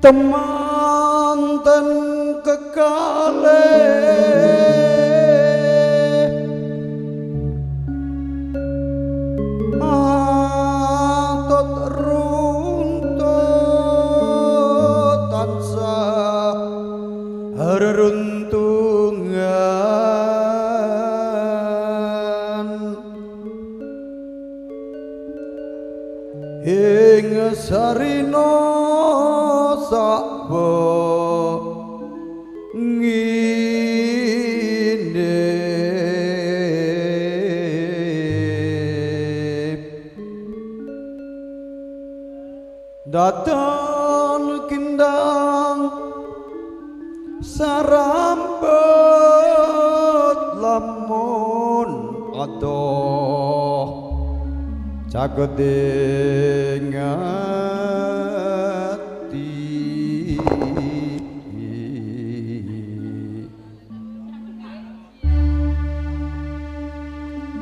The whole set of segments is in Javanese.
Temanten kekale atut runtut tansah reruntungan ing sarina sakbo ngene datan kindang sarambut lamun adoh cageting ati.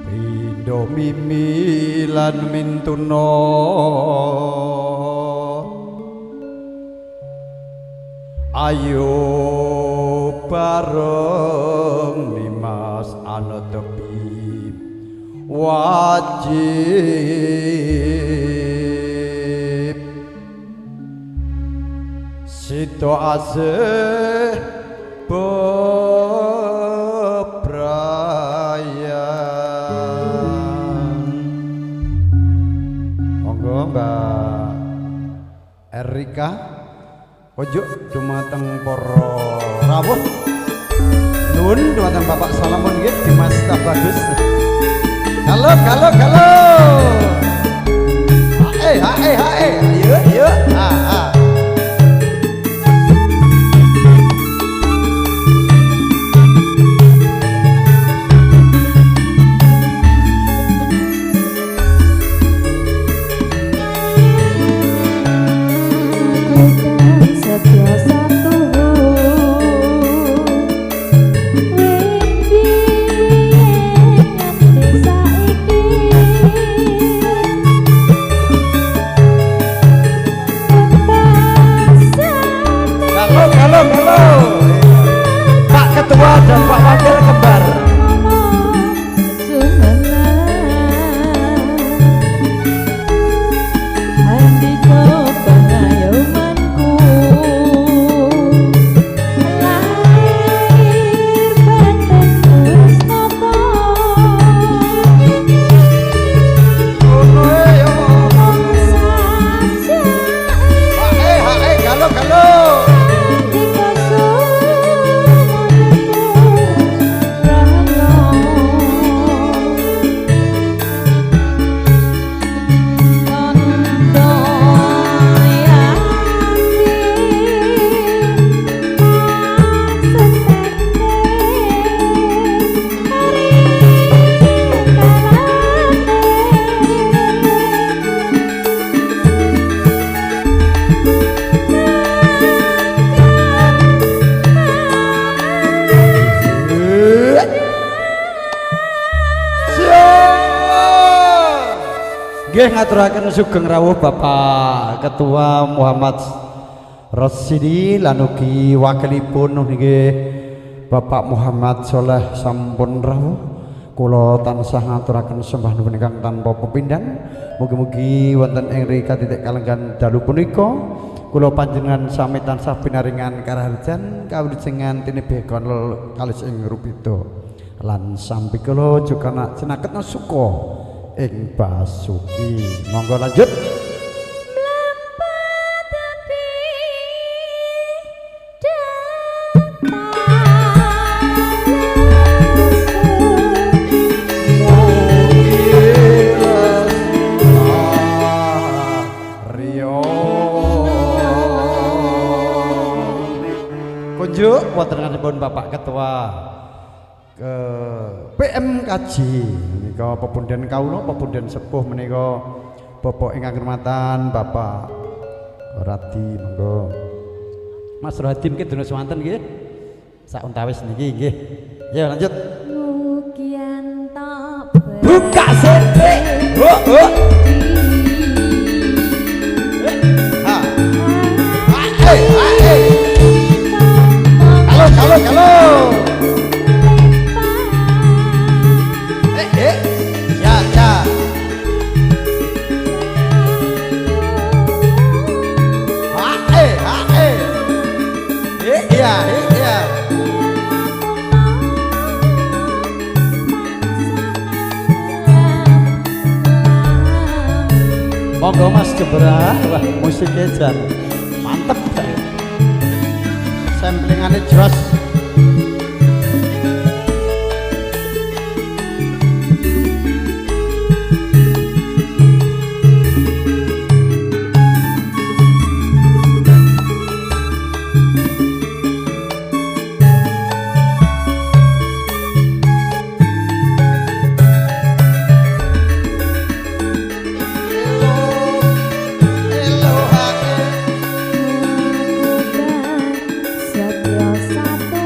Pindo mimi lan mintuna ayo bareng Nimas ana tepi wajib sito asih bebrayan. Monggo Mbak Erika pojok dumateng para rawuh. Nuwun dumateng Bapak Salamun nggih Dimas Tabagus. Halo halo halo. Hae hae hae. Ayo ayo. Ha ha. Ketua dan Pak Wakil kembar. Nggih ngaturaken sugeng rawuh Bapak Ketua Muhammad Rasidi lan ugi wakilipun nggih Bapak Muhammad Soleh sampun rawuh. Kula tansah ngaturaken sembah nuwun ingkang tanpa pepindhan. Mugi-mugi wonten ing rika titik kalenggan dalu punika kula panjenengan sami tansah pinaringan karaharjan kawilujengan tinebih kalis ing rupita lan sampikala juga cinaketna suka ing Basuki. Monggo lanjut. Kunjuk wontenipun Bapak Ketua ke PMKJ menika pepunden kawula pepunden sepuh menika bapak ingkang kermatan Bapak Radi. Monggo Mas Radi mungkin dina swanten nggih sak untawis niki nggih. Ya lanjut. Buka sithik. Oh oh. Ha. Ha. Monggo Mas Jembrah, wah musiknya jan mantep jan. Samplingane jos. Setyo satu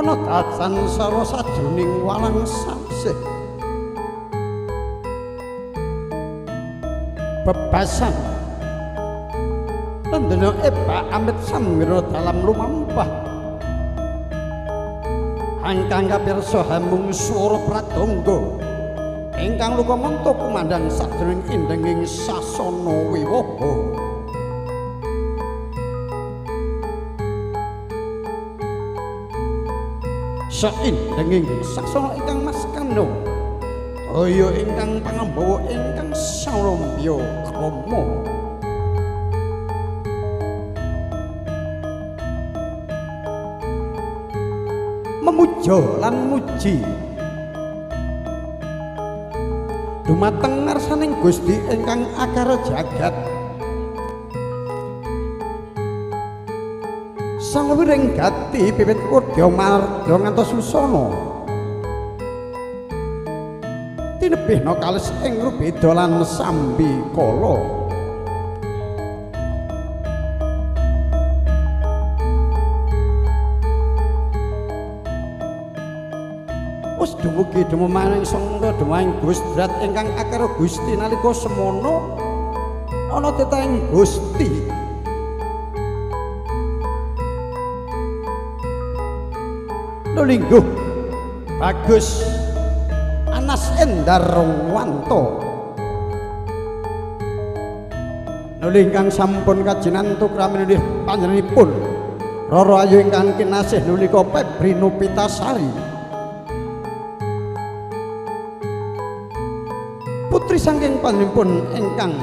Ana dadan sawa sajroning walang sasih. Bebasan tendena ebak amit samira dalam lumampah. Angkang kapirsa hamung swara pratangga Ingkang luka mento kumandhang sajroning indenging sasana wiwaha. Saindenging sasana ingkang maskanda daya ingkang pangambawa ingkang sarambya krama. Memuja lan muji dumateng ngarsaning Gusti ingkang akara jagat. Sang wiring gati pipit udya marga ngantos usana tinebihna kalis ing rubeda lan sambikala. Wis dumugi dumaning sangga dumaning Gustrat ingkang akara Gusti nalika semono ana titahing Gusti. Lulingguh Bagus Anas Endarwanto nuli ingkang sampun kajinantu kraminulih panjenenganipun Roro Ayu ingkang kinasih nulika Febri Nopitasari putri saking panjenenganipun ingkang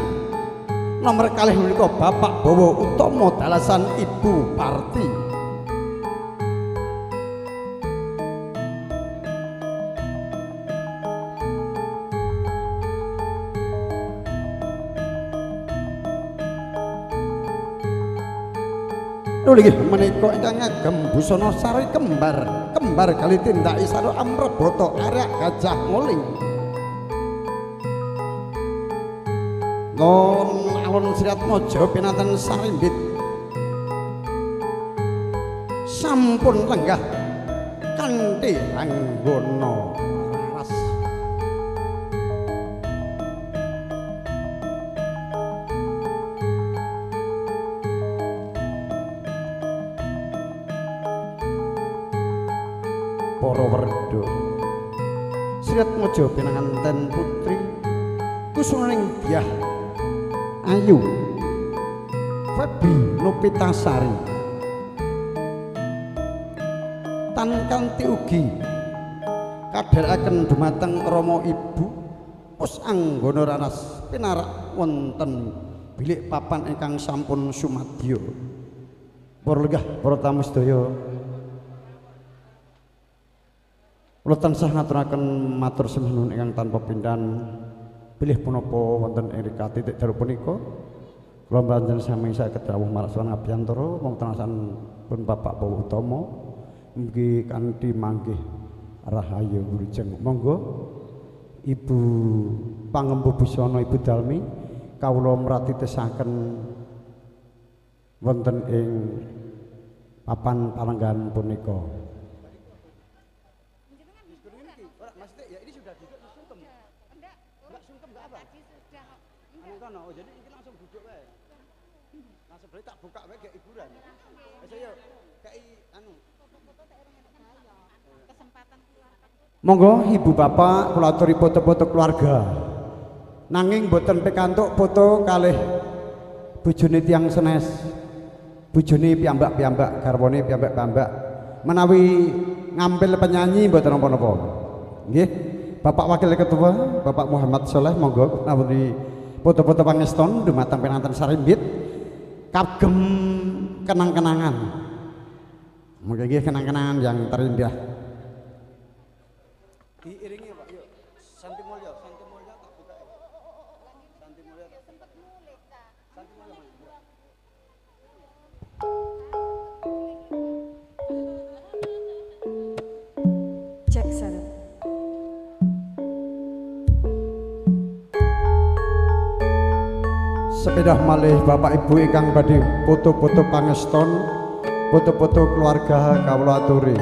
nomor kalih menika Bapak Bowo Utomo dalasan Ibu Parti. Nuli menika ingkang ngagem busana sari kembar, kembar kali tindaki saru amrebata arek gajah nguling. Non alun Sriatmaja pinanten sarimbit sampun lenggah kanthi anggana raras. Para werdha Sriatmaja pinanganten putri kusumaning Dyah Ayu Febri Nopitasari tan kanthi ugi kadheraken dumateng rama ibu pus anggana raras pinarak wonten bilik papan ingkang sampun sumadya. Para lenggah para tamu sedaya, kula tansah ngaturaken matur sembah nuwun ingkang tanpa pindhan bilih punapa wonten ing rika titik dalu punika. Kula panjenengan sami saged rawuh marang abiyantara wonten pun Bapak Bowo Utomo mugi kanthi manggih rahayu wilujeng. Monggo Ibu Pangembu Busana Ibu Dalmi kawula mratitesaken wonten ing papan palenggahan punika. Jadi ini langsung duduk wae. Langsung berarti tak buka wae kayak hiburan. Wis ayo kayak anu. Monggo Ibu Bapak kula aturi foto-foto keluarga. Nanging mboten pikantuk foto kalih bojone tiyang senes. Bojone piyambak-piyambak, garwane piyambak-piyambak. Menawi ngampil penyanyi mboten napa-napa. Nggih. Bapak Wakil Ketua, Bapak Muhammad Soleh monggo menawi foto-foto pangeston dumateng pinanten sarimbit kagem kenang-kenangan. Mungkin nggih kenang-kenangan yang terindah. Diiringi Pak yuk. Santi Mulya, Santi Mulya tak buka. Santi Mulya tak buka. Santi Mulya. Cek sana. Sepeda malih Bapak Ibu ingkang badhe foto-foto pangeston, foto-foto keluarga kawula aturi.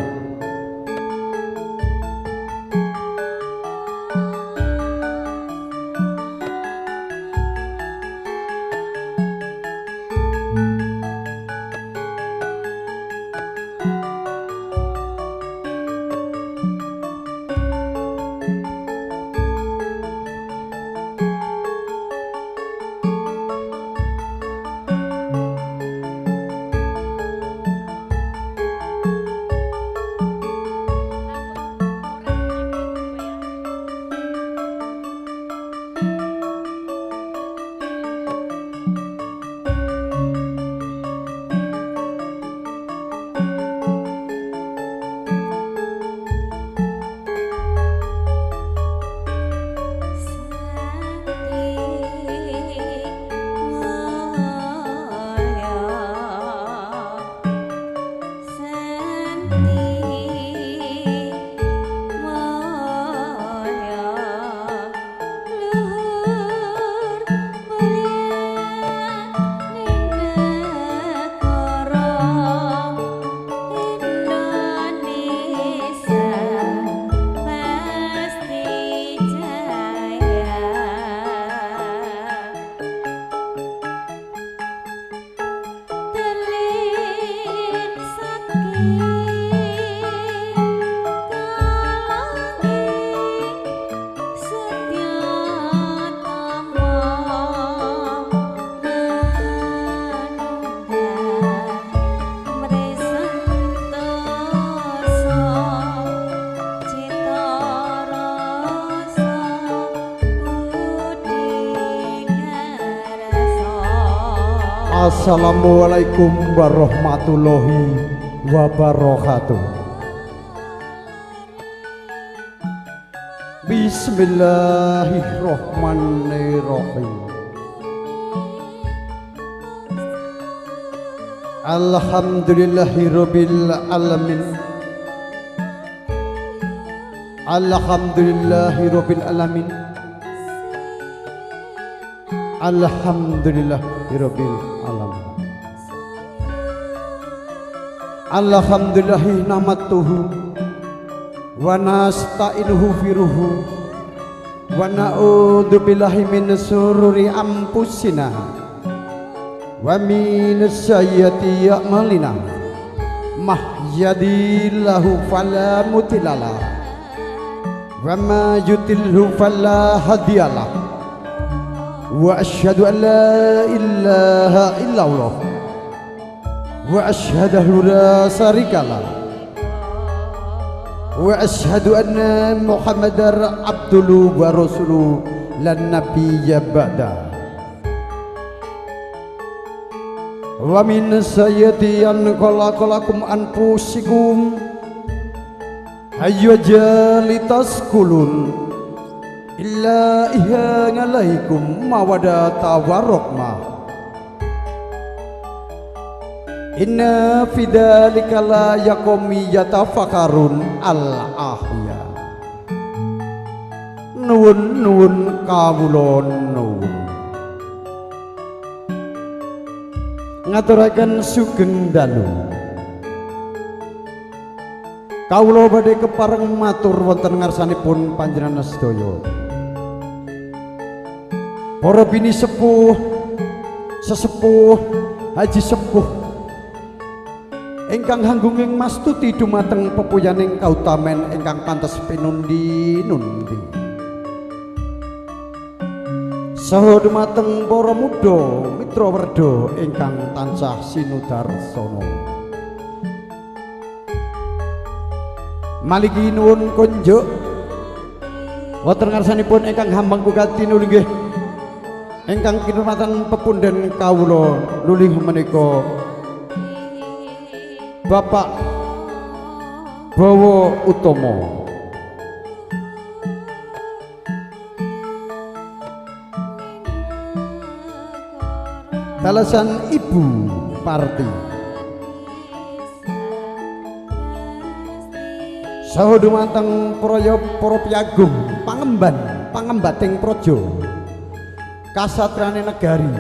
Assalamualaikum warahmatullahi wabarakatuh. Bismillahirrahmanirrahim. Alhamdulillahirabbil alamin. Alhamdulillahirabbil alamin. Alhamdulillahirabbil alamin. Alhamdulillahi nahmatuhu wa nasta'inuhu firuhu wa na'udzu billahi min syururi anfusina wa min sayyiati a'malina. Mahyadillahu fala mudhillalah wa ma yudlilhu fala hadiyalah. Wa asyhadu an la ilaha illallah wa asyhadu la syarikalah wa asyhadu anna Muhammadar abduhu wa rasuluhu lan nabiyya ba'da. Wa min sayyati an khalaqalakum anfusikum hayya jalitaskulun illa ihana alaikum mawadata warahmah. Inna fi dzalika la yaqumi yatafakkarun al ahya. Nuwun nuwun kawula nuwun. Ngaturaken sugeng dalu. Kawula badhe kepareng matur wonten ngarsanipun panjenengan sedaya. Para bini sepuh, sesepuh, haji sepuh ingkang hanggunging mastuti dumateng pepuyaning kautamen ingkang pantes pinundi-nundi. Saha dumateng para muda mitra werda ingkang tansah sinudarsana. Maliki nuwun kunjuk wonten ngarsanipun ingkang hambang kukati nggih ingkang kinurmatan pepunden kawula nulih menika Bapak Bowo Utomo. Dalasan Ibu Parti. Saha dumateng praya para piyagung pangemban pangembating praja kasatriyane negari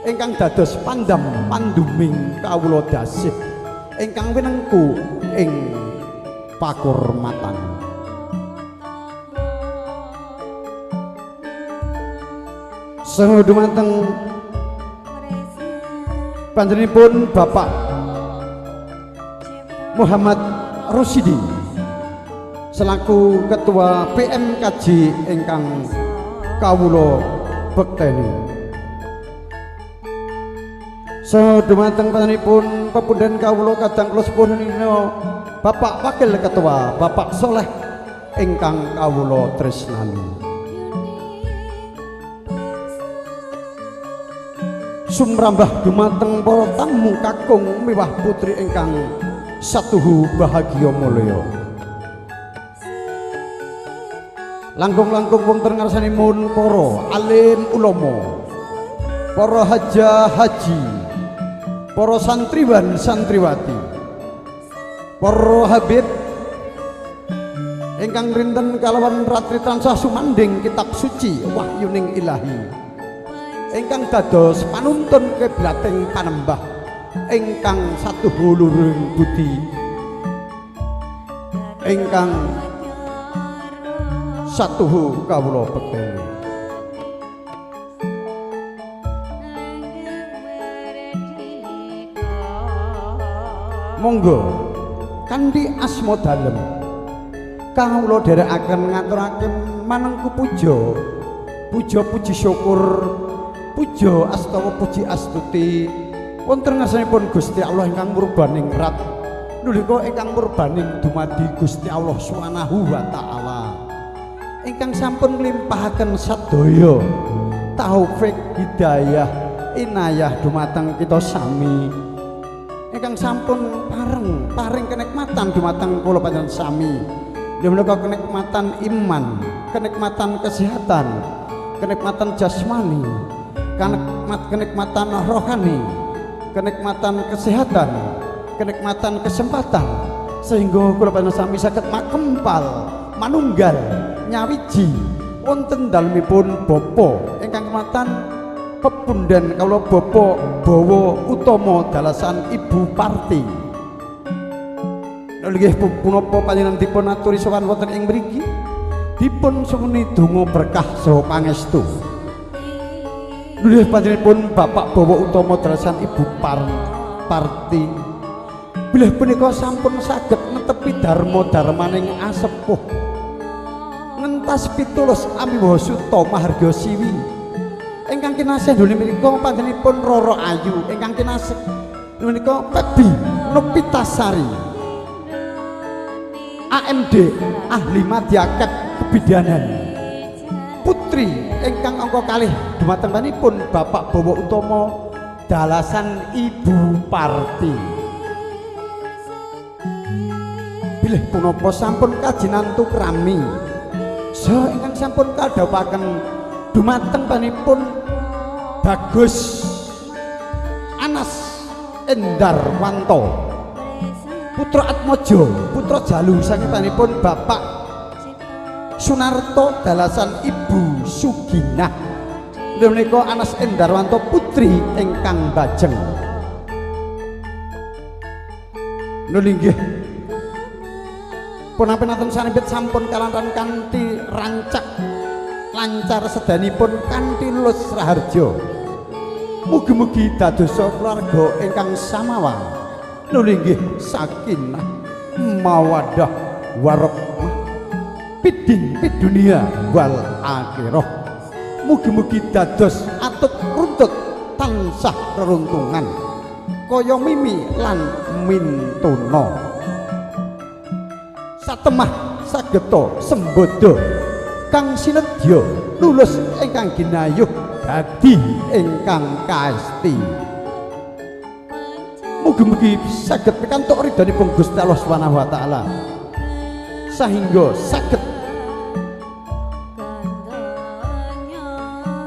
ingkang dados pandam panduming kawula dasih ingkang winengku ing pakurmatan. Saha dumateng panjenenganipun Bapak Muhammad Rusidi selaku Ketua PMKJ ingkang kawula bekteni. Saha dumateng panjenenganipun pepunden kawula kadang kula sepuh Bapak Wakil Ketua Bapak Soleh ingkang kawula tresnani. Sumrambah dumateng para tamu kakung miwah putri ingkang satuhu bahagia mulya. Langkung-langkung wonten ngarsanipun para alim ulama, para haja haji, para santriwan santriwati, para habib ingkang rinten kalawan ratri tansah sumandhing kitab suci wahyuning ilahi, ingkang dados panuntun kiblating panembah ingkang satuhu luring budi, ingkang satuhu kawula bekteni. Monggo kanthi asma dalem kawula dherekaken ngaturaken manengku puja, puja puji syukur, puja astawa puji astuti wonten ngarsanipun Gusti Allah ingkang murbaning rat nulika ingkang murbaning dumadi Gusti Allah Subhanahu wa taala ingkang sampun nglimpahaken sadaya taufik hidayah inayah dumateng kita sami ingkang sampun paring kenikmatan dumateng kula panjenengan sami. Inggih menika kenikmatan iman, kenikmatan kesehatan, kenikmatan jasmani, kenikmatan rohani, kenikmatan kesehatan, kenikmatan kesempatan, sehingga kula panjenengan sami saged makempal manunggal nyawiji wonten dalemipun bapa ingkang kematan pepunden kawula Bapak Bawa Utama dalasan Ibu Parti. Nggih punapa panjenengan dipun aturi sowan wonten ing mriki dipun suwuni donga berkah saha pangestu. Nggih panjenenganipun Bapak Bawa Utama dalasan Ibu Parti bilih punika sampun saged netepi dharma-dharmaning asepuh ngentas pitulus amiwaha suta mahargya siwi ingkang kinasih ndone menika panjenenganipun Roro Ayu ingkang kinasih menika Pebi Nopitasari AMD ahli madya kebidanan putri ingkang angka kalih dumatengipun Bapak Bawa Utama dalasan Ibu Parti. Bilih punapa sampun kajinantu krami saha ingkang sampun kadhawuhaken dumateng panipun Bagus Anas Endarwanto putra Atmojo putra Jalu saking panipun Bapak Sunarto dalasan Ibu Suginah. Menika Anas Endarwanto putri ingkang bajeng. Nuli nggih punapinaten sanipit sampun kalantaran kanthi rancak lancar sedanipun kanthi lulus raharja. Mugi-mugi dadosa keluarga ingkang samawa. Nuli nggih sakinah mawaddah warahmah pidin pidunia wal akhirah. Mugi-mugi dados atut runtut tansah reruntungan kaya mimi lan mintuna. Satemah sageta sembodo kang sinedya lulus ingkang ginayuh dadi ingkang kaesti. Mugi-mugi saged pikantuk ridhonipun Gusti Allah Subhanahu wa taala sehingga saged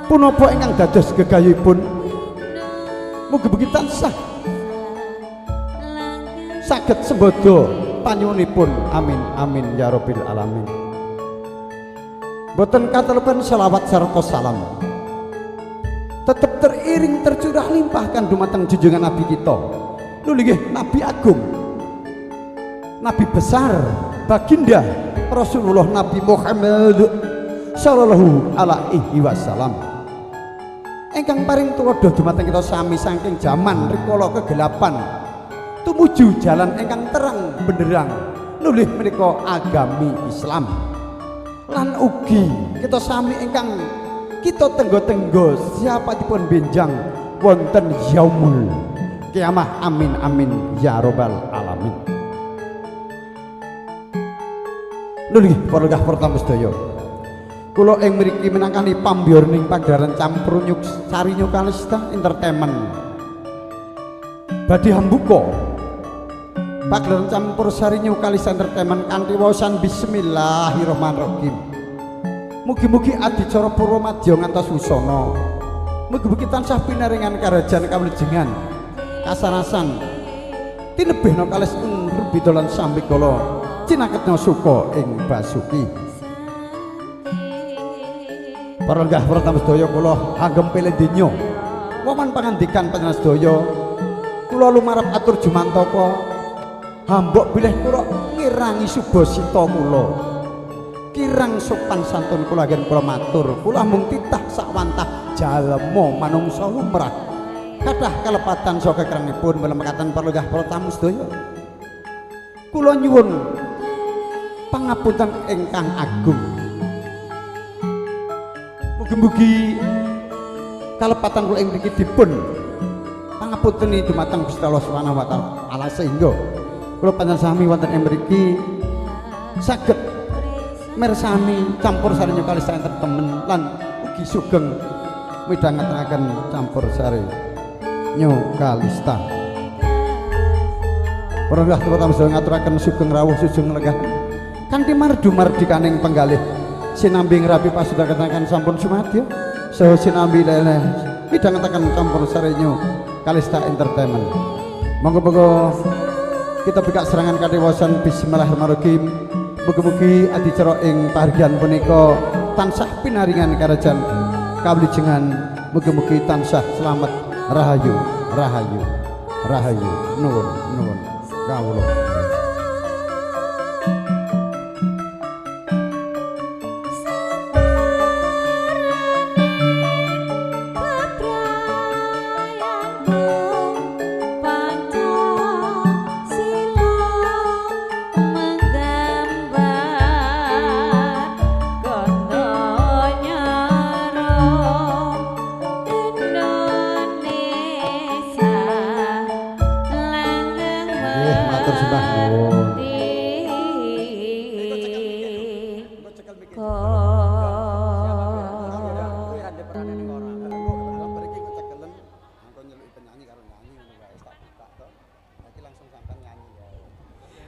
punapa ingkang dados gegayuhipun mugi-mugi tansah saged sembodo panyuwunipun. Amin amin ya rabbil alamin. Boten katelupen selawat sarta salam tetep teriring tercurah limpahkan dumateng junjungan Nabi kita. Nuli nggih Nabi agung, Nabi besar, baginda Rasulullah Nabi Muhammad sallallahu alaihi wasallam ingkang paring tuladha dumateng kita sami saking jaman rikala kegelapan tumuju jalan ingkang terang benderang nulih menika agami Islam. Lan ugi kita sami ingkang kita tenggo-tenggo siapatipun benjang wonten yaumul kiamah. Amin amin ya robbal alamin. Nulih para lenggah para sedaya, kula ing mriki minangkani pambiyorning pagelaran campur nyuk Sarinyu Kalista Entertainment badhe hambuka pagelaran campur Sarinyu Kalista Entertainment kanthi waosan bismillahirrahmanirrahim. Mugi-mugi adicara purwa madya ngantos wusana. Mugi-mugi tansah pinaringan karajan kawilujengan kasarasan tinebihna kalis ing rebita lan sambikala cinaketna suka ing basuki. Para lenggah para tamu sedaya kula anggem pilih donya waman pangandikan panjenengan sedaya kula lumarep atur jumantaka hambok bilih kula ngirangi subasita kula kirang sopan santun kula anggen kula matur kula mung titah sakwantah jalma manungsa lumrah kathah kalepatan saka keranipun melemekaten para lenggah para tamu sedaya kula nyuwun pangapunten ingkang agung. Mugi-mugi kalepatan kula ing mriki dipun pangapunteni dumateng Gusti Allah Subhanahu wa taala sehingga kula panjenengan sami wonten ing mriki saged mirsani campur Sarinyu Kalista Entertainment lan ugi sugeng Midhangetaken campur sari New Kalista. Para tamu sedaya ngaturaken sugeng rawuh sugeng lenggah kanthi mardu mardikaning penggalih sinambi ngrapi pasudakaken sampun sumadyo saha sinambi leleh midhangetaken campur sari New Kalista Entertainment. Monggo-monggo kita bikak serangan kadewasan bismillahirrahmanirrahim. Mugi-mugi adicara ing pahargyan punika tansah pinaringan karajan kawilijengan, mugi-mugi tansah selamat rahayu rahayu rahayu nuwun nuwun kawula.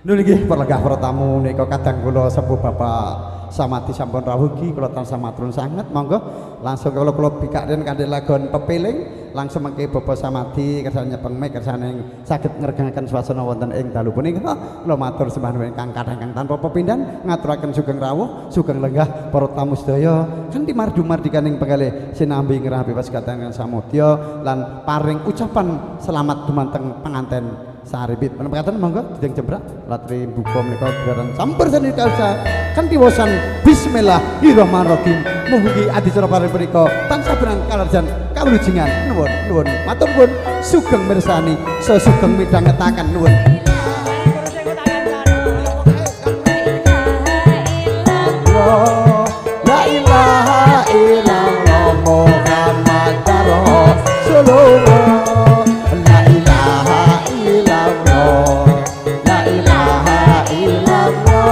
Nun nggih perlenggah para tamu nika kadang kula sepuh Bapak Samadi sampun rawuh ugi kula tansah matur sanget. Monggo langsung kula kula bikak riyen kanthi lagon pepiling langsung mengke Bapak Samadi kersane nyepeng mic kersane saged ngregengaken swasana wonten ing dalu punika. Kula matur sembah nuwun ingkang kathah ingkang tanpa pepindhan ngaturaken sugeng rawuh sugeng lenggah para tamu sedaya kanthi mardu mardikaning penggalih sinambi ngrahapi pasegatan samudya lan paring ucapan selamat dumateng penganten Saribit. Menapa monggo dijeng jembrak latri buka menika gelaran campur seni kalsa kanthi waosan bismillahirrahmanirrahim. Mugi adicara paring punika tansah benang kalarjan kawulujengan. Nuwun nuwun matur nuwun sugeng mirsani sesugeng midhangetaken nuwun. La ilaha illallah Muhammad Rasulullah. Ngelingono, ngelingono,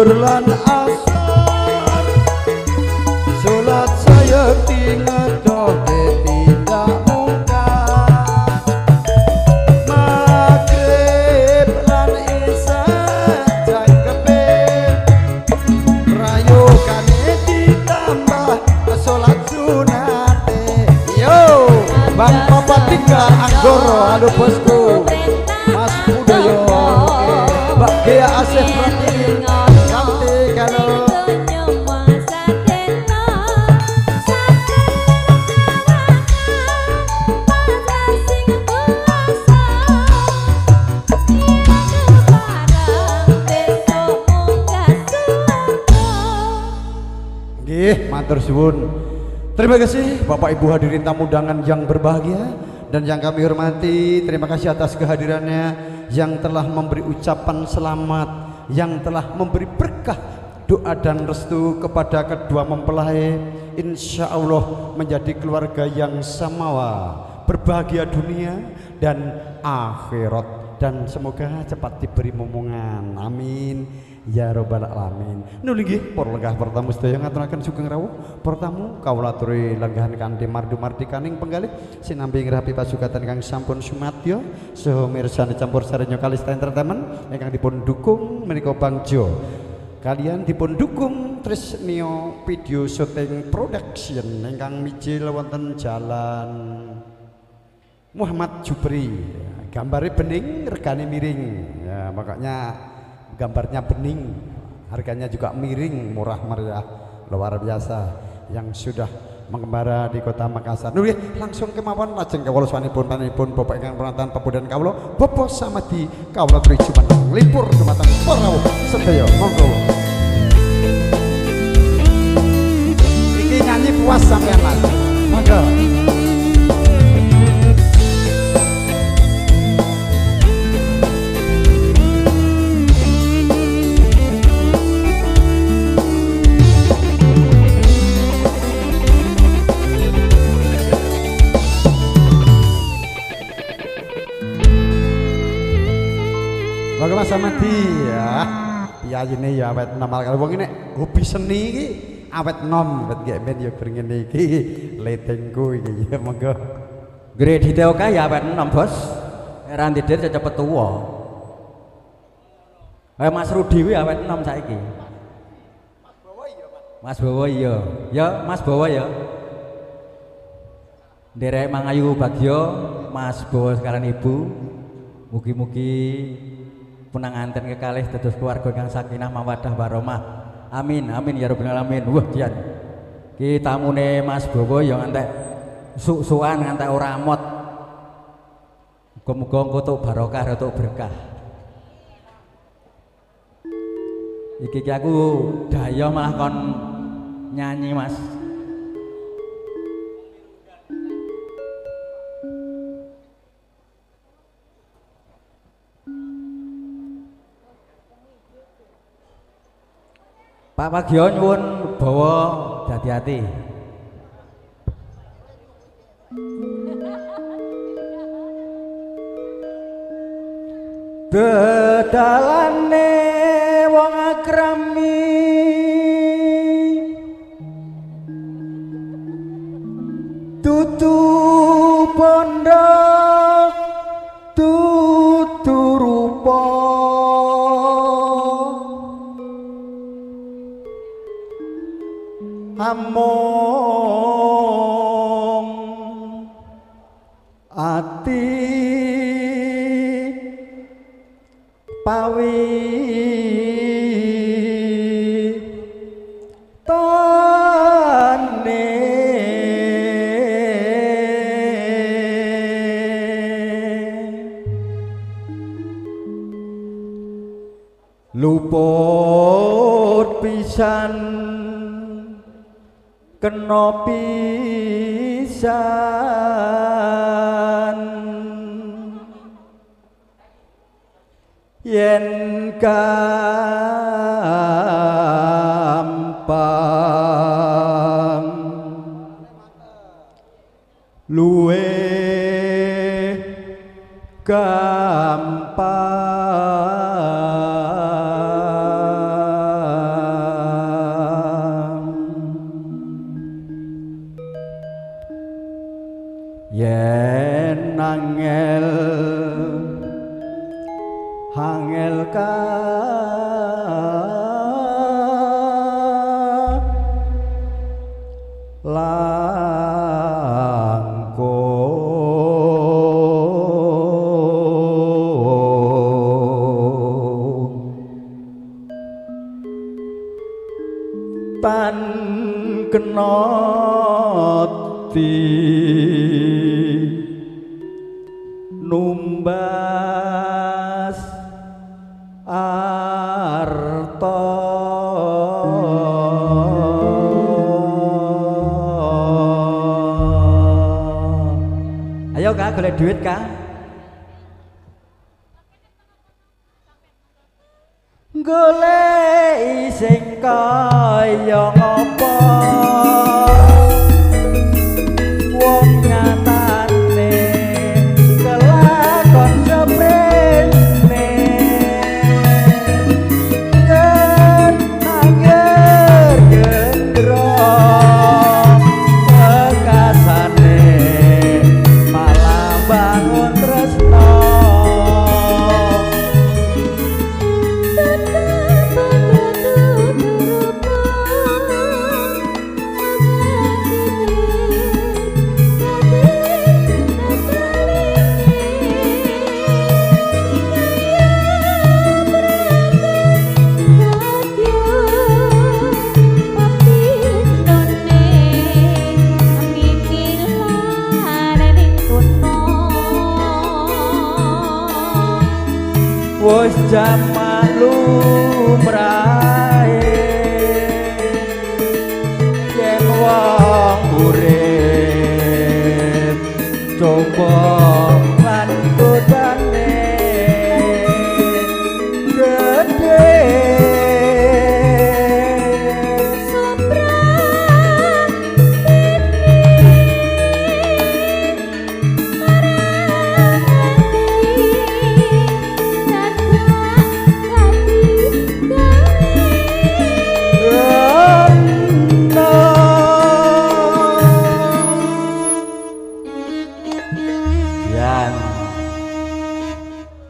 Lan asar salat sayekti ngedoke tidak mungkar maghrib lan isya jangkepe prayogane ditambah salat sunate. Yo Bang Papa 3 Anggoro, halo bosku Mas Budoyo, Mbak Gea Asep Pratiwi, cantik kalau nggih, matur suwun. Terima kasih Bapak Ibu hadirin tamu undangan yang berbahagia dan yang kami hormati. Terima kasih atas kehadirannya yang telah memberi ucapan selamat, yang telah memberi berkah doa dan restu kepada kedua mempelai. Insya Allah menjadi keluarga yang samawa, berbahagia dunia dan akhirat, dan semoga cepat diberi momongan. Amin ya robbal alamin. Nuli nggih para lenggah pertamu sedaya ngaturaken sugeng rawuh. Pertamu kawula aturi lenggahan kanthi mardu mardikaning penggalih sinambi ngrapi pasugatan kang sampun sumadyo saha mirsani campur sarenya Kalista Entertainment ingkang dipun dukung menika Bang Jo. Kalian dipun dukung Trisnio Video Shooting Production ingkang mijil wonten Jalan Muhammad Jupri. Gambare bening, regane miring. Ya, makanya gambarnya bening, harganya juga miring, murah meriah, luar biasa yang sudah mengembara di kota Makassar. Nggih, langsung kemawon lajeng kawula swanipun panjenenganipun bapak ingkang pranatan pepunden kawula Bapak Samadi kawula tri jumeneng lipur dumateng para sedaya. Monggo. Iki nyanyi puas sampean Mas. Monggo. Monggo Mas Samadi ya. Piyayine ya awet nom kalau wong ini hobi seni iki awet nom, wet gek men ya ngene iki letengku iki ya monggo. Kredite oke ya awet nom, Bos. Ora ndidir cepet tuwa. Kaya Mas Rudi kuwi awet nom saiki. Mas Bowo iya, Mas. Mas Bowo iya. Ya, Mas Bowo ya. Nderek Mangayu Bagyo, Mas Bowo sekalian Ibu. Mugi-mugi punanganten kekalih dados keluarga ingkang sakinah mawaddah warahmah. Amin amin ya rabbal alamin. Wah, jan. Ki tamune Mas Bowo ya ngantek suk-sukan ngantek ora amot. Muga-muga engko tuk barokah tuk berkah. Iki ki aku dayo malah kon nyanyi, Mas. Pak Wagio nyuwun bawa dadi ati. Dedalane wong akrami tutu pondok tutu rupa among ati pawi tane luput pisan kena pisan Yen gampang luwe gampang yen angel angel ka langkung tan kena di numbas arta. Ayo Kak, golek duit Kak. Golek sing kaya ngopo wong nyatane kelakon seprene angger gendro bekasane malah bangun tresno. Wis jaman lumrahe yen wong urip coba lan godane gedhe.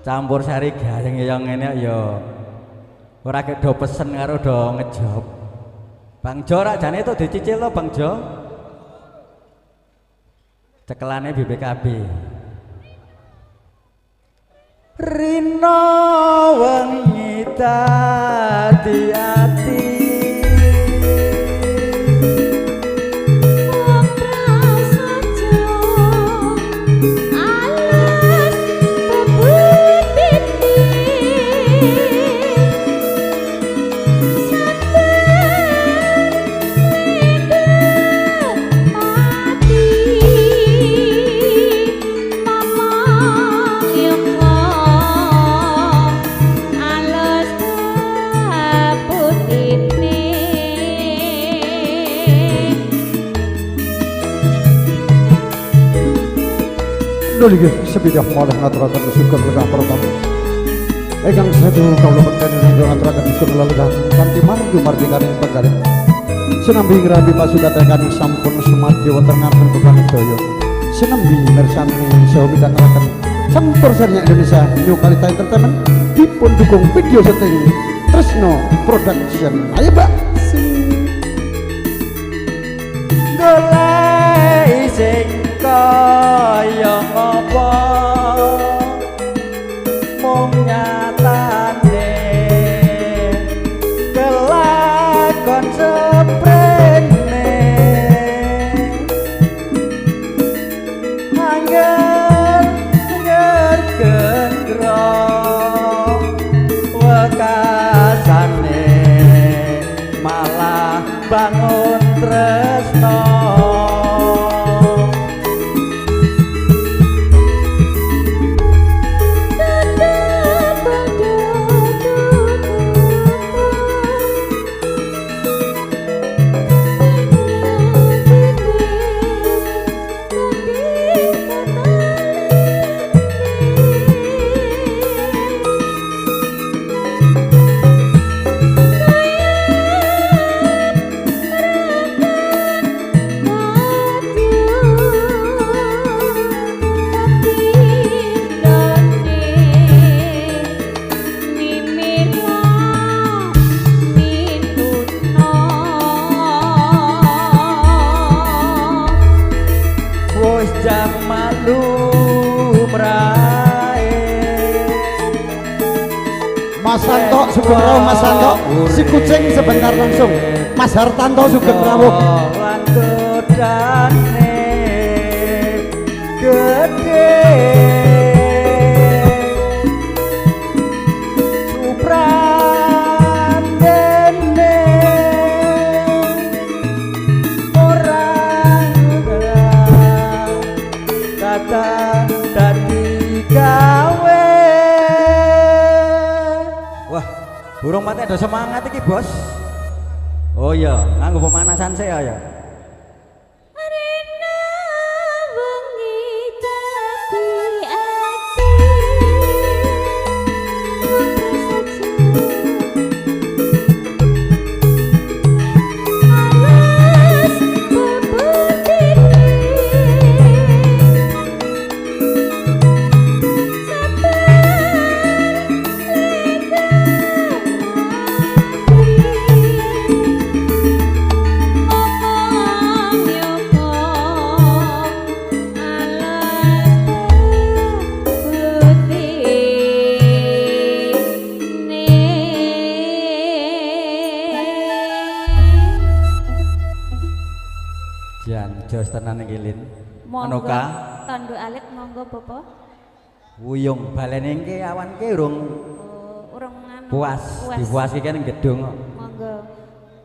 Campur sari gayeng yang ngene ya ora kek do pesen karo do ngejob. Bang Jo rak jane itu dicicil to Bang Jo. Cekelane BPKB. Rino wengi dadi ati nggih sepindah malih ngaturaken sugeng lenggah para tamu. Ingkang setu kawula pekten ngaturaken sugeng lelenggah kanthi margi mardikaning penggalih. Sinambi ngrabi pasukatekan sampun sumadyo wonten ngarsa beban sedaya. Sinambi mirsani saha midhangetaken campur sarinya Indonesia New Kalita Entertainment dipun dukung video syuting Tresno Production. Ayo Mbak. Golek sing kaya ngopo mung nyatane kelakon seprene angger angger gendro wekasane malah bangun tresno. Mas Santo sugeng rawuh Mas Santo. Si kucing sebentar langsung. Mas Hartanto sugeng rawuh. Lan godane gede suprandene ora kata dadi gawe. Wah, burung mati ada semangat iki, Bos. Oh iya, nganggo pemanasan sik ya. Rena wengi dadi ati Alas bebutine sabar Omong yoga alas bebutine. Jan jos tenan iki Lin. Monggo Anoka tanduk alit monggo Bapak. wuyung balene iki awan ki urung Oh, urung nganu. puas, dipuaski kan ning gedung kok. Monggo.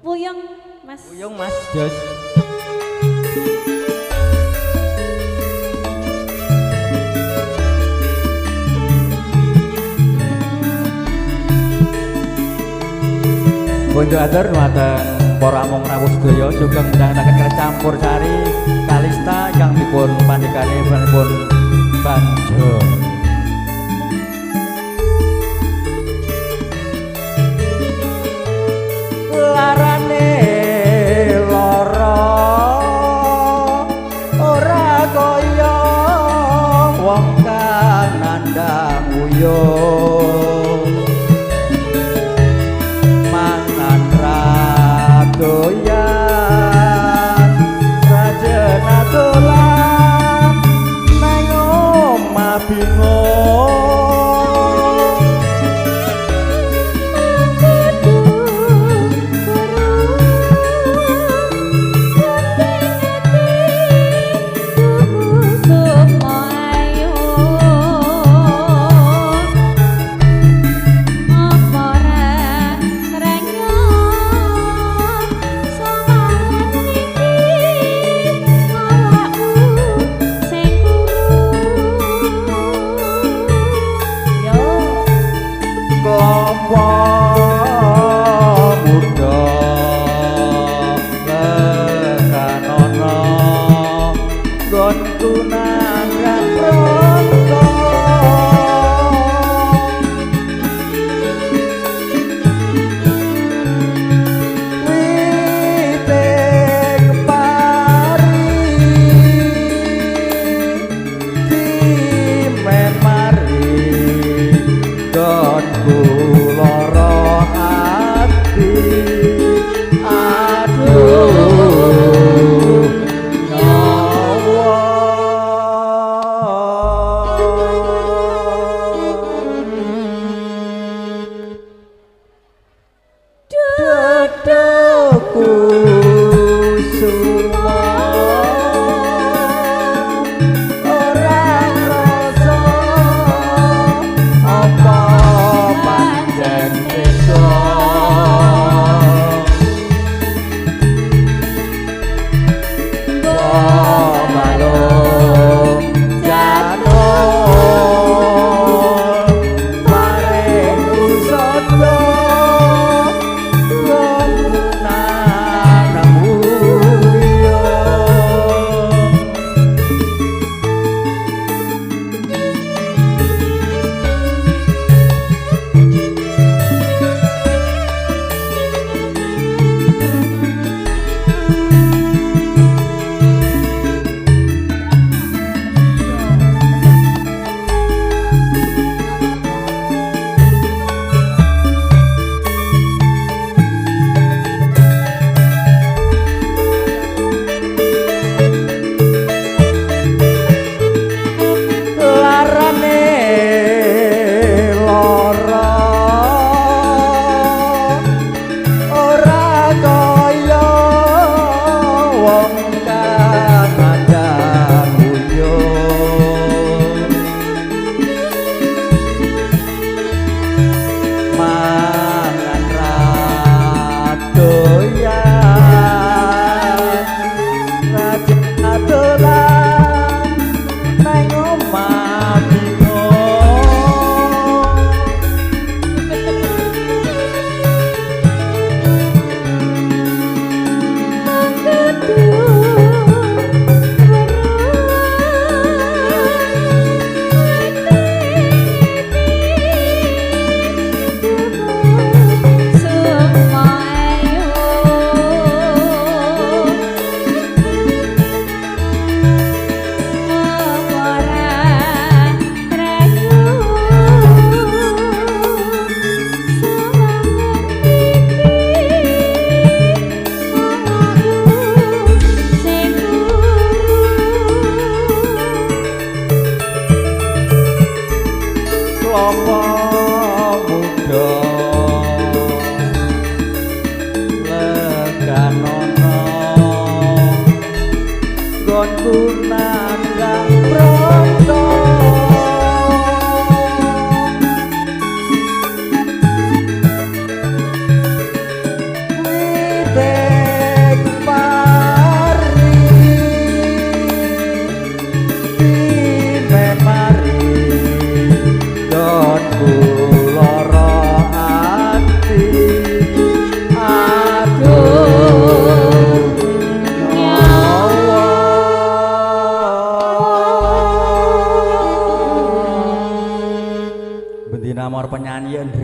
Wuyung Mas. Wuyung Mas Jos. Bondo atur dhumateng para among rawuh sedaya sugeng midhangetaken campur sari Kalista ingkang dipun pandhekani pun Banjo. Larane lara ora kaya wong kang nandhang uyuh mangan ra doyan rajena dolan nang omah bingung. Kudu guru gunting ati tuku sukma ayu apa ra renyo sowan iki awakmu sing kuru yo. Klopo muda lekanono nggonku nanggrang pronto wite kepari dimen mari nggonku lara ati aduh nyawa. Dadaku suma ora krasa apa.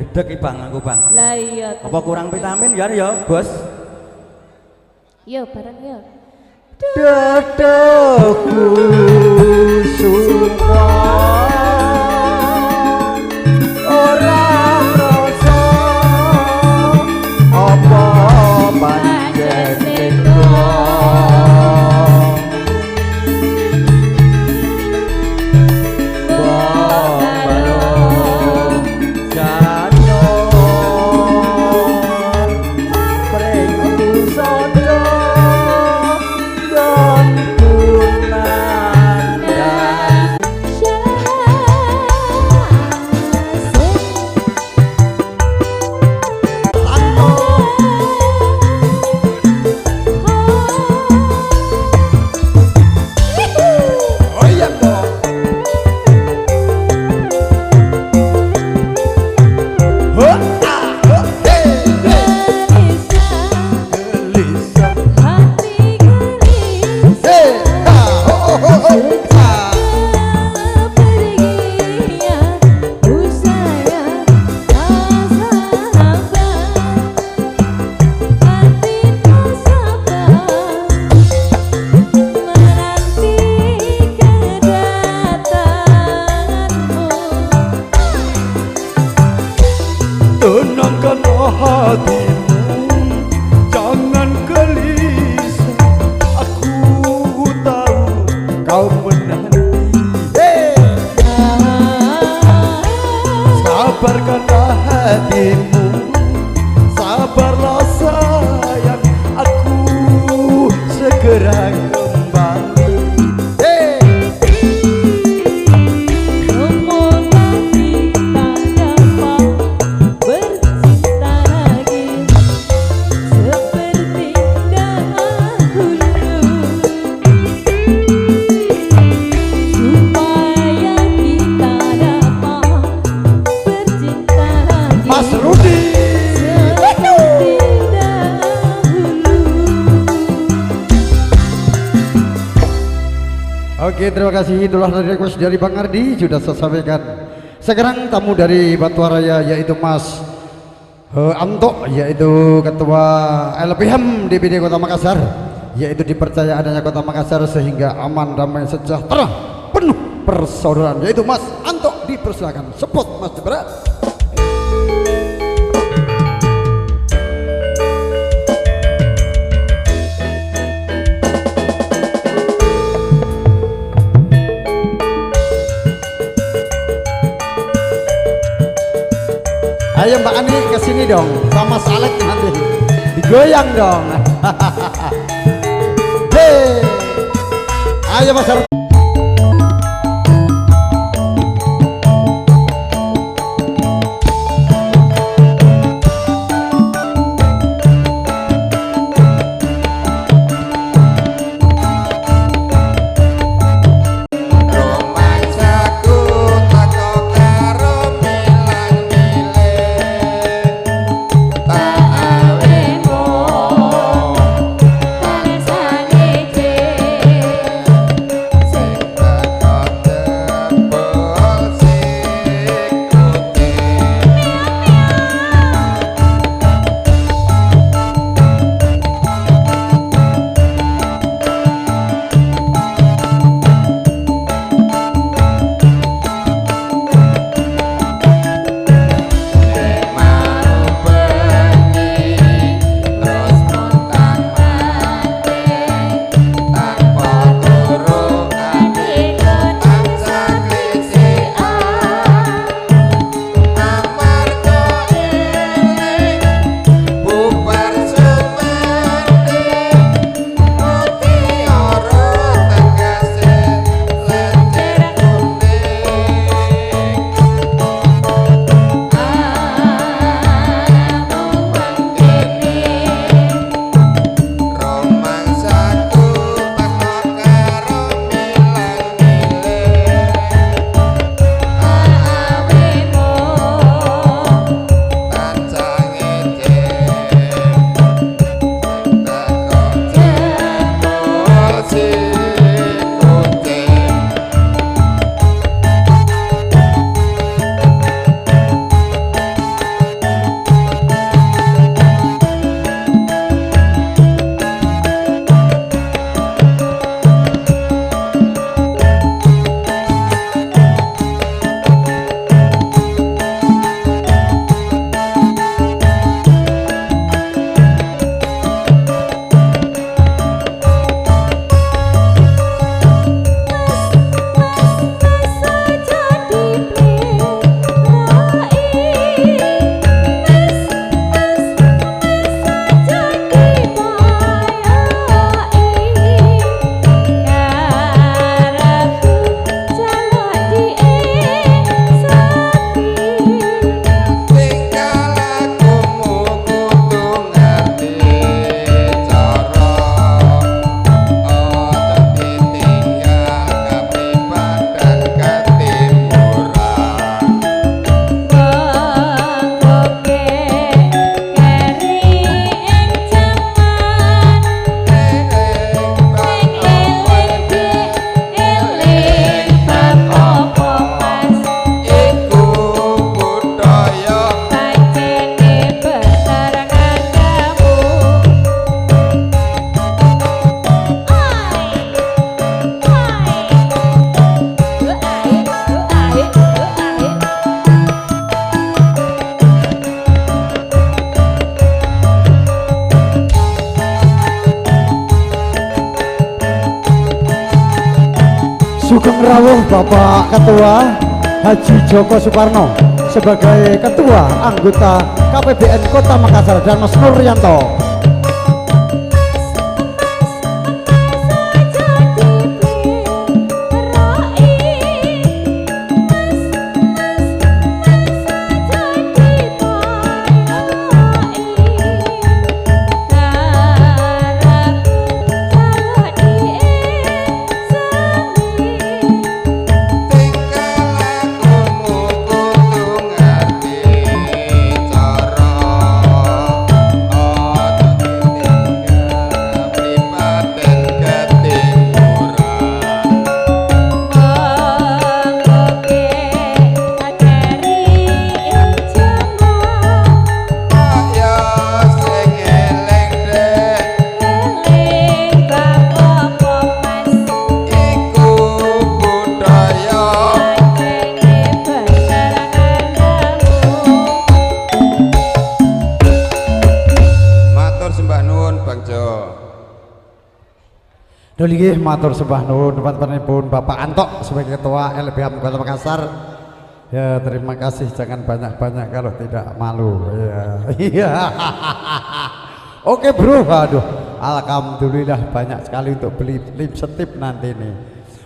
Dredeg iki Bang aku Bang. Lah iya. Apa kurang vitamin ya ya, Bos? Yo bareng yo. Dedeku suka ora rasa apa pancen tega Tenangkanlah hatimu, jangan gelisah. Aku tahu kau menanti. Hey! Sabarkanlah hatimu, sabarlah sayang, aku segera kembali. Hey! Oke, terima kasih. Itulah request dari Bang Ardi sudah saya sampaikan. Sekarang tamu dari Batuaraya yaitu Mas Anto, yaitu Ketua LPM DPD Kota Makassar, yaitu dipercaya adanya Kota Makassar sehingga aman, damai, sejahtera, penuh persaudaraan, yaitu Mas Anto. Dipersilakan spot Mas Jebra. Ayo Mbak Ani kesini dong, sama Salek nanti digoyang dong. Hey, ayo Mas. Say Sugeng rawuh Bapak Ketua Haji Joko Suparno sebagai Ketua Anggota KPBN Kota Makassar dan Mas Nuryanto. Nggih matur sembah nuwun teman-temanipun Bapak Antok sebagai Ketua LBH Kota Makassar. Ya terima kasih, jangan banyak-banyak kalau tidak malu. Ya. Iya. Oke bro, aduh alhamdulillah banyak sekali untuk beli lipstick nanti ini.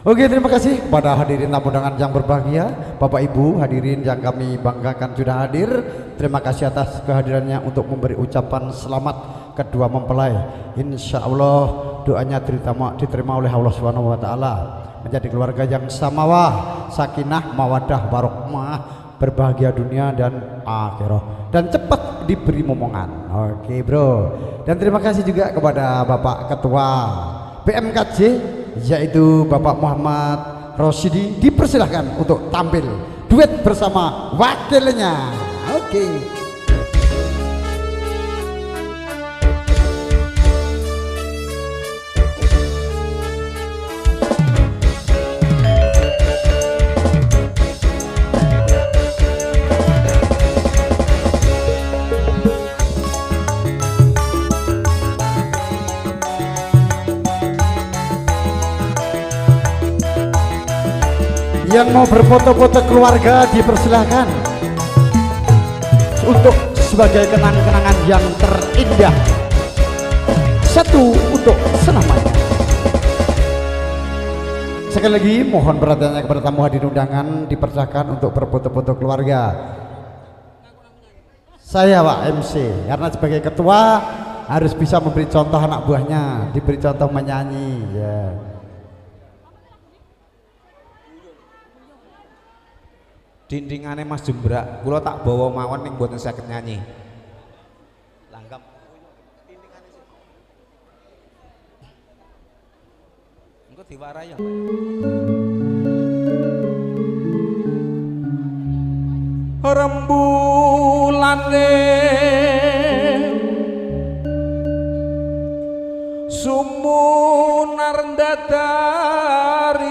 Oke, terima kasih kepada hadirin tamu undangan yang berbahagia, Bapak Ibu hadirin yang kami banggakan sudah hadir. Terima kasih atas kehadirannya untuk memberi ucapan selamat kedua mempelai. Insya Allah doanya diterima oleh Allah Subhanahu wa taala, menjadi keluarga yang samawah, sakinah, mawadah, warahmah, berbahagia dunia dan akhirah, dan cepat diberi momongan. Oke bro, dan terima kasih juga kepada Bapak Ketua BMKJ yaitu Bapak Muhammad Rosidi, dipersilahkan untuk tampil duet bersama wakilnya. Oke. Yang mau berfoto-foto keluarga dipersilahkan untuk sebagai kenang-kenangan yang terindah, satu untuk selamanya. Sekali lagi mohon perhatiannya kepada tamu hadirin undangan, dipersilahkan untuk berfoto-foto keluarga. Saya Pak MC, karena sebagai ketua harus bisa memberi contoh anak buahnya, diberi contoh menyanyi ya. Dindingane Mas Jembrak, kula tak bawa mawon ning mboten saged nyanyi. Langgam. Engko diwarai ya. Rembulane sumunar ndadari.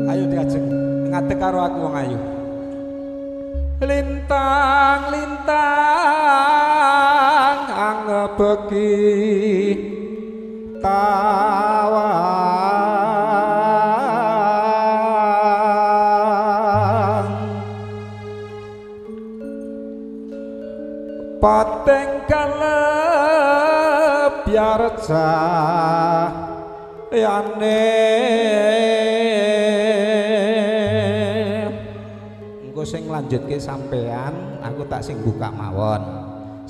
Ayo diajeng ngadeg karo aku wong ayu. Lintang-lintang angebeki tawang. Pateng kalep biar cahayane. Sing lanjutke sampean, aku tak sing buka mawon.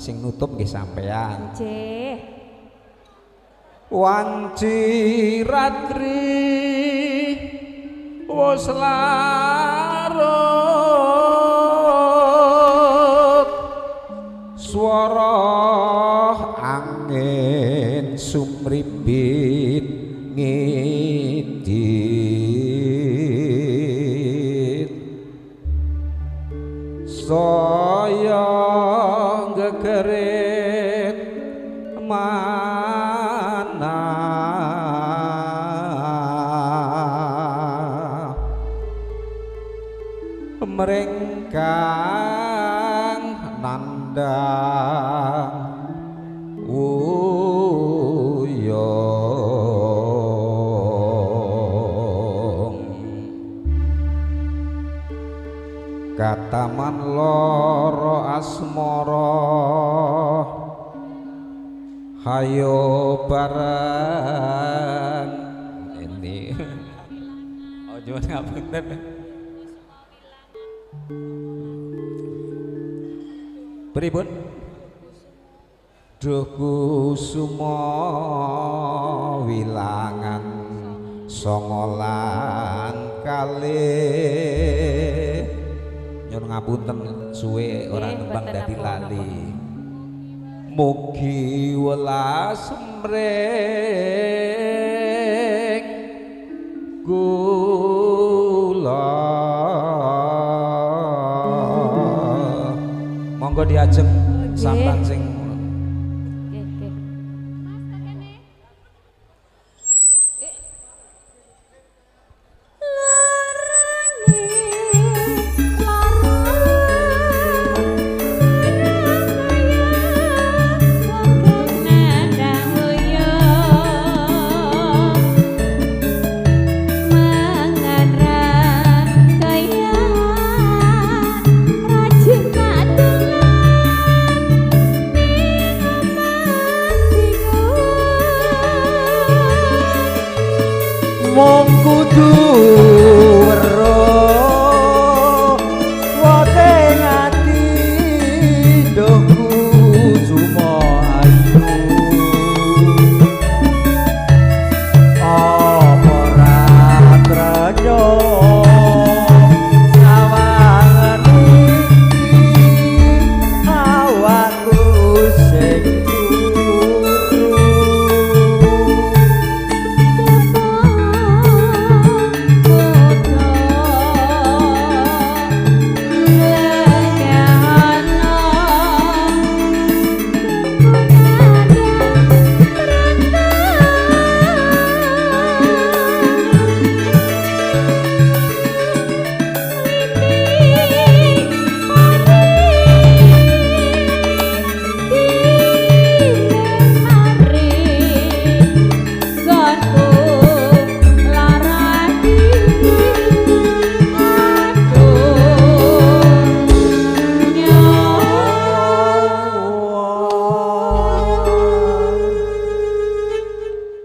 Sing nutup nggih sampean. Nggih. Wanci ratri wis larut, swara angin sumribit ngidit. Saya gegerit mana meringkang nandang uyah. Kataman loro asmara hayo bareng ini. Oh nyuwun ngapunten. Pripun? Duh kusuma wilangan songolan kalih. Nyuwun ngapunten suwe ora nembang dadi lali. Mugi welas mring kula. Monggo diajeng sampan sing mung kudu weruh wote ati duh kusuma ayu. Apa ora tresno sawangan iki awakku sing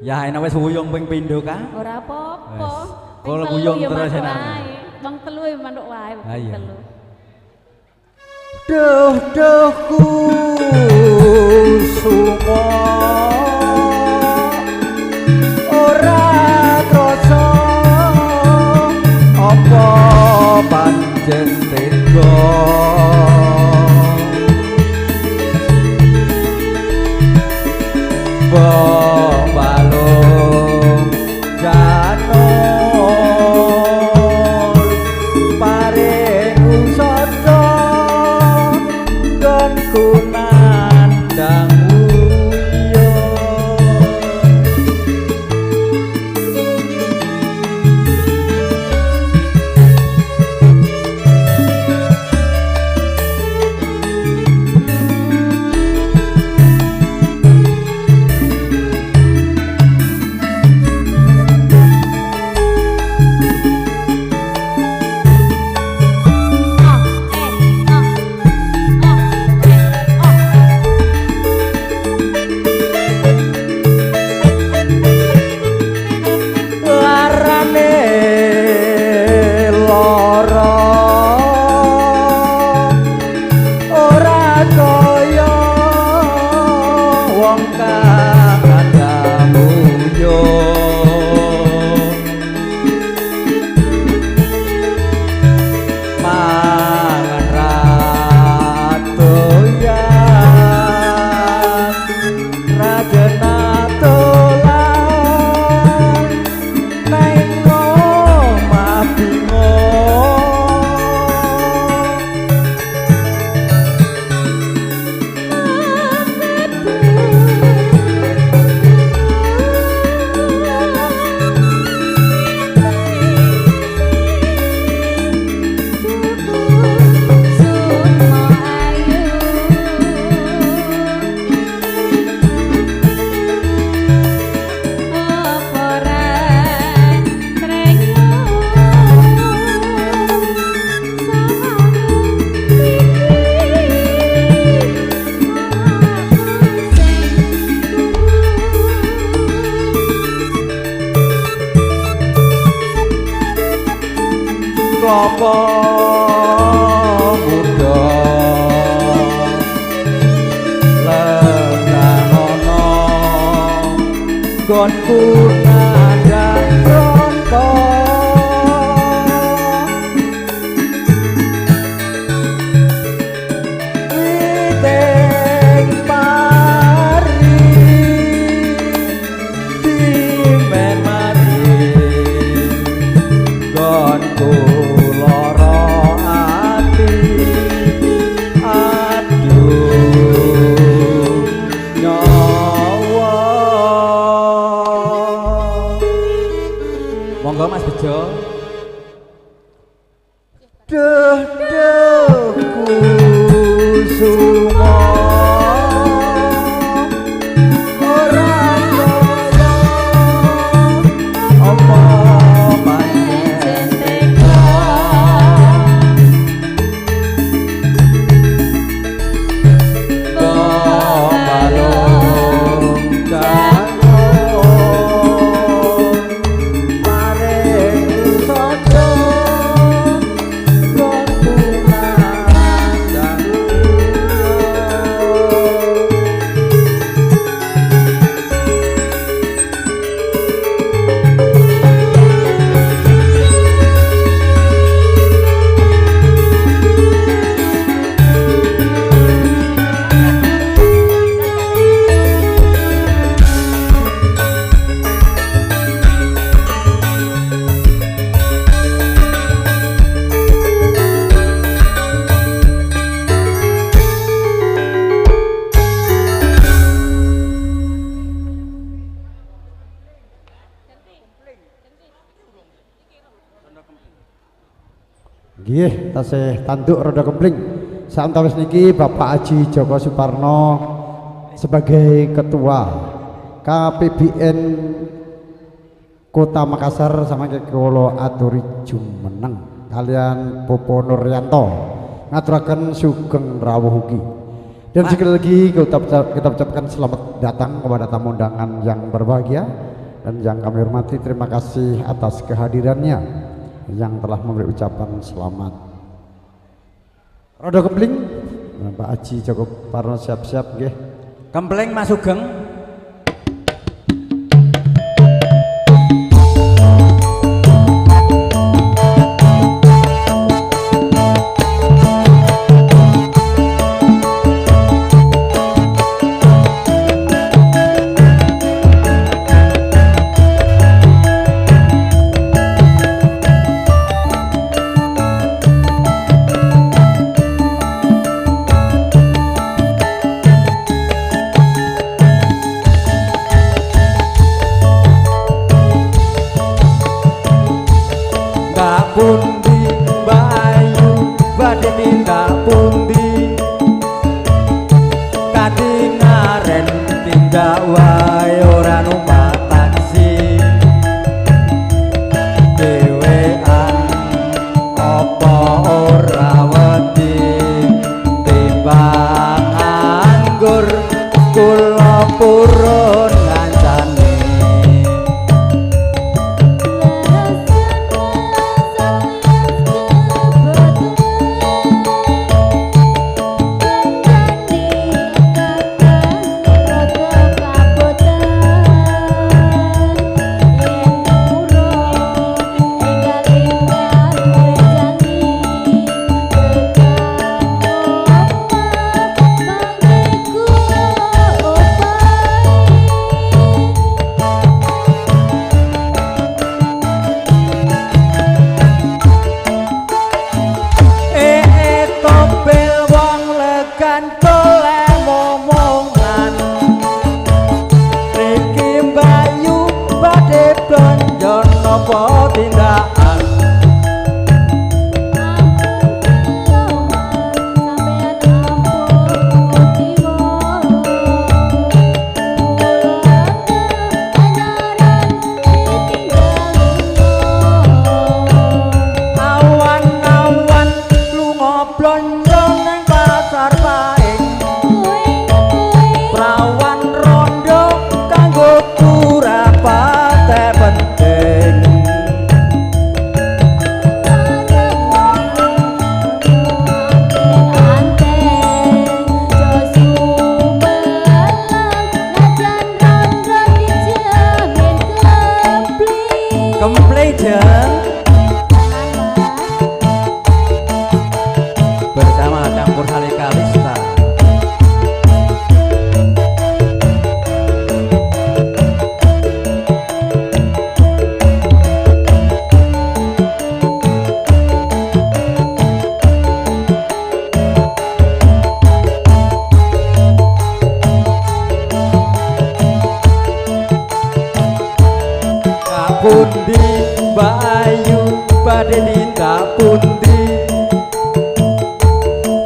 Ya enak wis wuyung ping pindho ka? Ora apa-apa. Kula wuyung terus enak. Wong telu ya manuk wae wong telu. Duh duh kusuma ora krasa apa pancen tega. Balung janur paring usada gonku nandang uyuh. Gonku nandhang bronto witing pari dimen mari gonku lara ati aduh nyawa. Monggo Mas Bejo. Duh duh kusuma ora kaya apa pancen teka balung jago paring saja gonku nandhang. Nggih, tasih tanduk roda kempling. Sawetawis niki Bapak Haji Joko Suparno sebagai Ketua KPBN Kota Makassar sama kula aturi jumeneng kalian Popo Nuryanto ngaturaken sugeng rawuh ugi. Dan sekali lagi kita ucapkan selamat datang kepada tamu undangan yang berbahagia dan yang kami hormati. Terima kasih atas kehadirannya yang telah memberi ucapan selamat. Rodo kempling, Pak Haji Joko Parno siap-siap nggih. Kempling Mas Sugeng. Pundi Bayu badhe tindak pundi kanthi ngaren tindak wae ora numpak taksi dhewean apa ora wedi timbang anggur kula purun ngancani.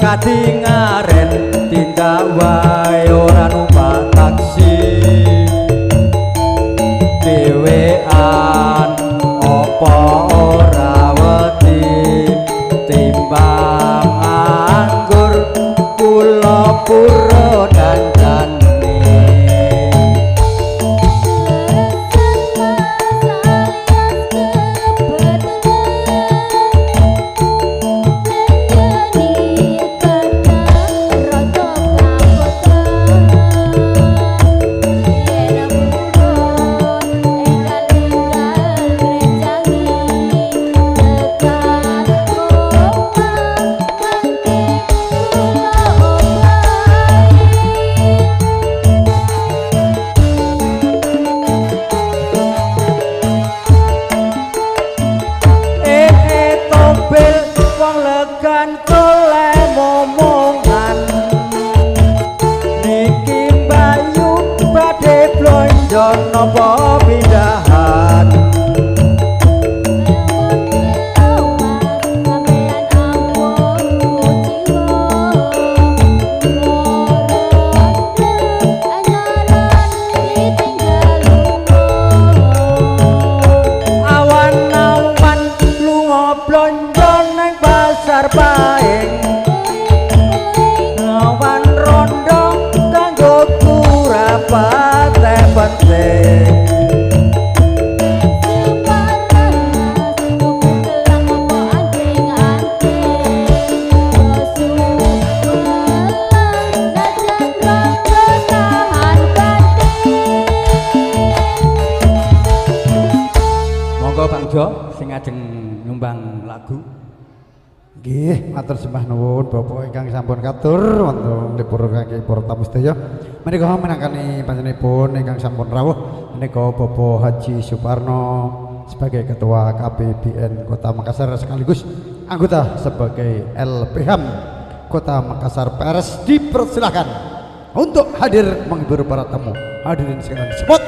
Kadingaren tindak wae ora numpak taksi. Dhewean apa ora wedi timbang anggur kula pura dandane. Napa pindahan awan-awan lunga blonjo nang pasar Paing, awan rondo kanggo kurapate penting. Monggo Bang Jo sing ajeng nyumbang lagu. Nggih, matur sembah nuwun Bapak ingkang sampun katur wonten lipur kangge para tamu sedaya. Menika minangkani panjenenganipun ingkang sampun rawuh menika Bapak Haji Suparno sebagai Ketua KPBN Kota Makassar sekaligus anggota sebagai LPHAM Kota Makassar PRS dipersilakan untuk hadir menghibur para tamu. Hadirin sekalian disebut.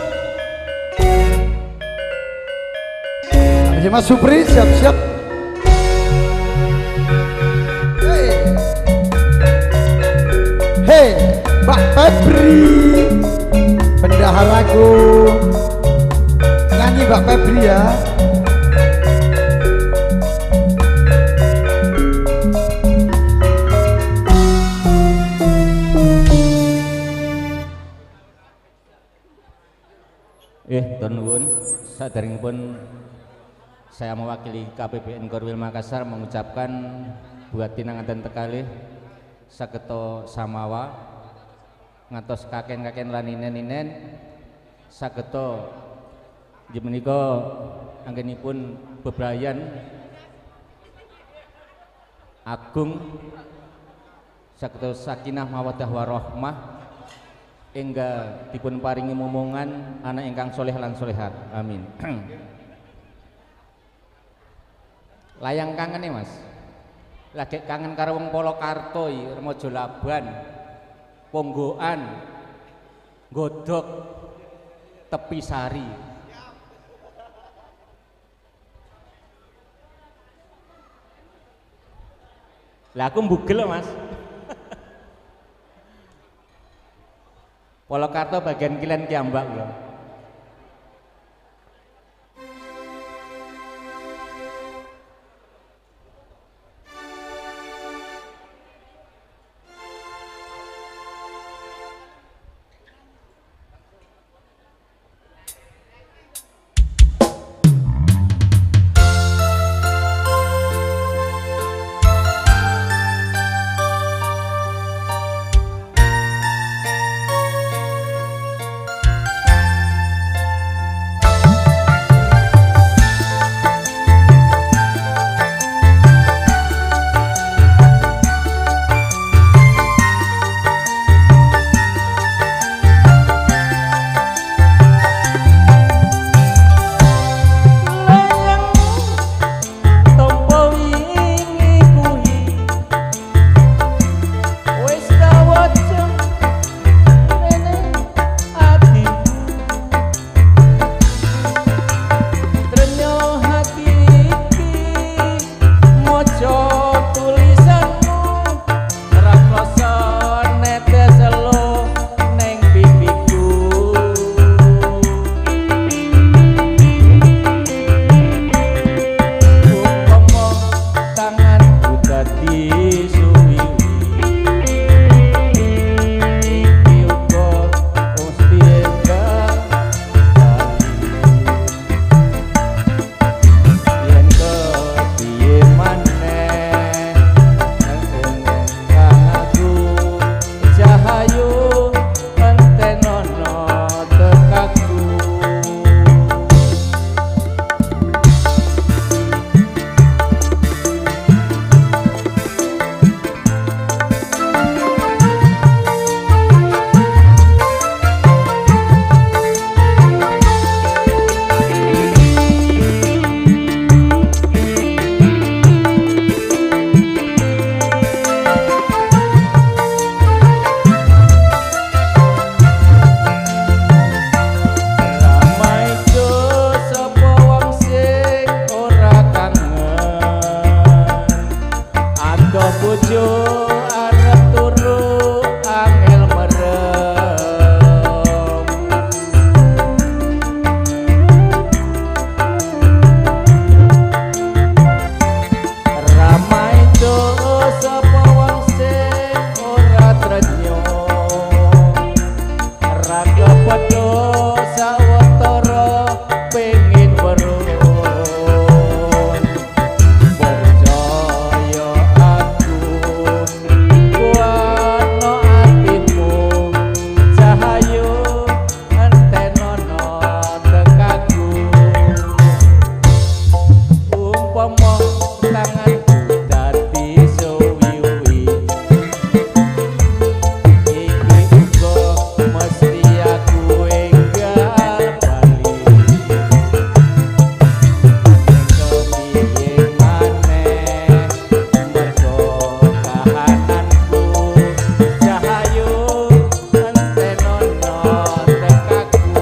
Mas Supri siap-siap. Hei, Mbak Febri, bendaharaku, nyanyi Mbak Febri ya. Nuwun saderengipun saya mewakili KPBN Korwil Makassar mengucapkan buat tinanganten tekalih sageto samawa ngantos kaken-kaken lan ninen-ninen sageto inggih menika anggenipun bebrayan agung sageto sakinah mawaddah warahmah engga dipun paringi momongan anak ingkang soleh lan solehat, amin. Layang kangen nih Mas, lagi kangen karo wong Polokarto, Remojo Laban, Ponggoan, Godok, Tepi Sari. Lah aku mbugel Mas. Polokarto bagian kilen kiambak lho. arep turu angel merem. Ramai do sapa wong sing ora trenyo, ra kepedho sawetara pengin weruh. Percaya aku kuatno atimu, cahayu entenono tekaku. Umpama tanganku dadi suwiwi, iki uga mesti aku enggal bali. Kepiye maneh mergo kahananku, cahayu entenono tekaku.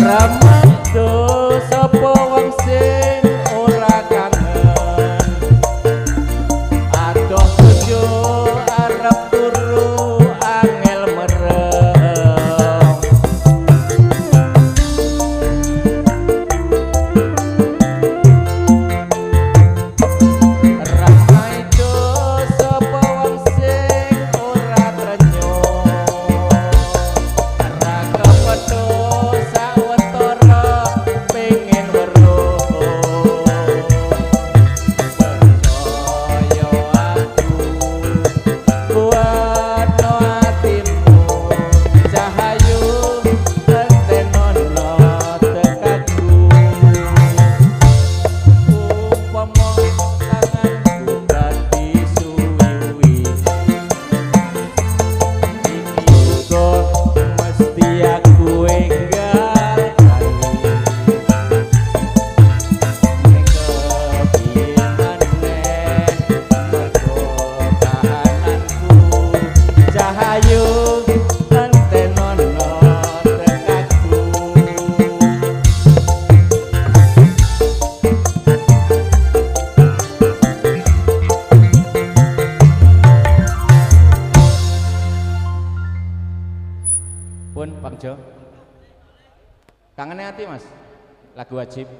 Ramado sapa wong sing ora kangen, adoh bojo arep turu angel merem. Ramaido sapa wong sing ora trenyo, ra kepetho sawetara pengin weruh. Percaya aku kuatno atimu, cahayu entenono tekaku. Umpama tanganku dadi suwiwi, iki uga mesti aku enggal bali. Ning kepiye maneh mergo kahananku, cahayu entenono tekaku. Pun Bang Jo. Kangene ati Mas. Lagu wajib.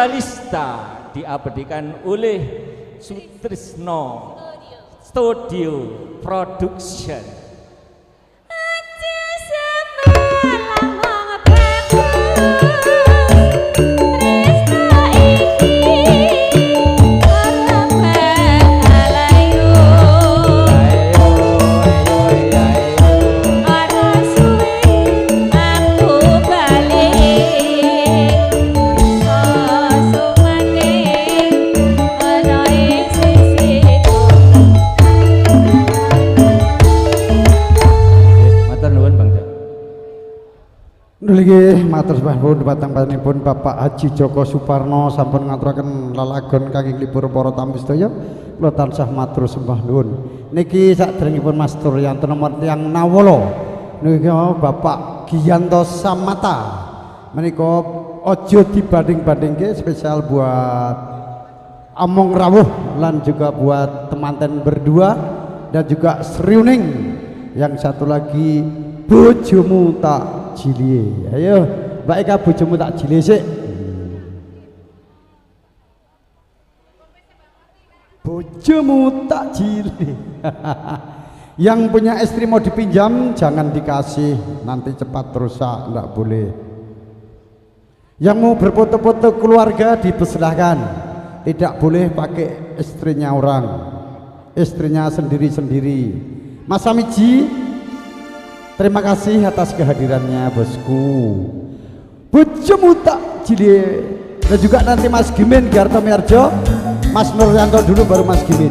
Galista diabadikan oleh Sutrisno Studio Production. Nggih, matur sembah nuwun dhumateng panjenenganipun Bapak Haji Joko Suparno sampun ngaturaken lelagon kangge nglibur para tamu sedaya. Kula tansah matur sembah nuwun. Niki saderengipun Mas Turyanto nomor tiyang Nawala. Niki Bapak Giyanto Samata. Menika aja dibanding-bandingke, spesial buat Among Rawuh lan juga buat temanten berdua dan juga Sriuning. Yang satu lagi bojomu tak jilie. Ayo Mbak Eka, bojomu tak jilie sik. Bojomu tak jilie. Yang punya istri mau dipinjam jangan dikasih, nanti cepat rusak, enggak boleh. Yang mau berfoto-foto keluarga dipersilahkan, tidak boleh pakai istrinya orang, istrinya sendiri-sendiri. Mas Samiji, terima kasih atas kehadirannya bosku. Bojomu tak jilie. Dan juga nanti Mas Gimin Giarto Miarjo, Mas Nuryanto dulu baru Mas Gimin.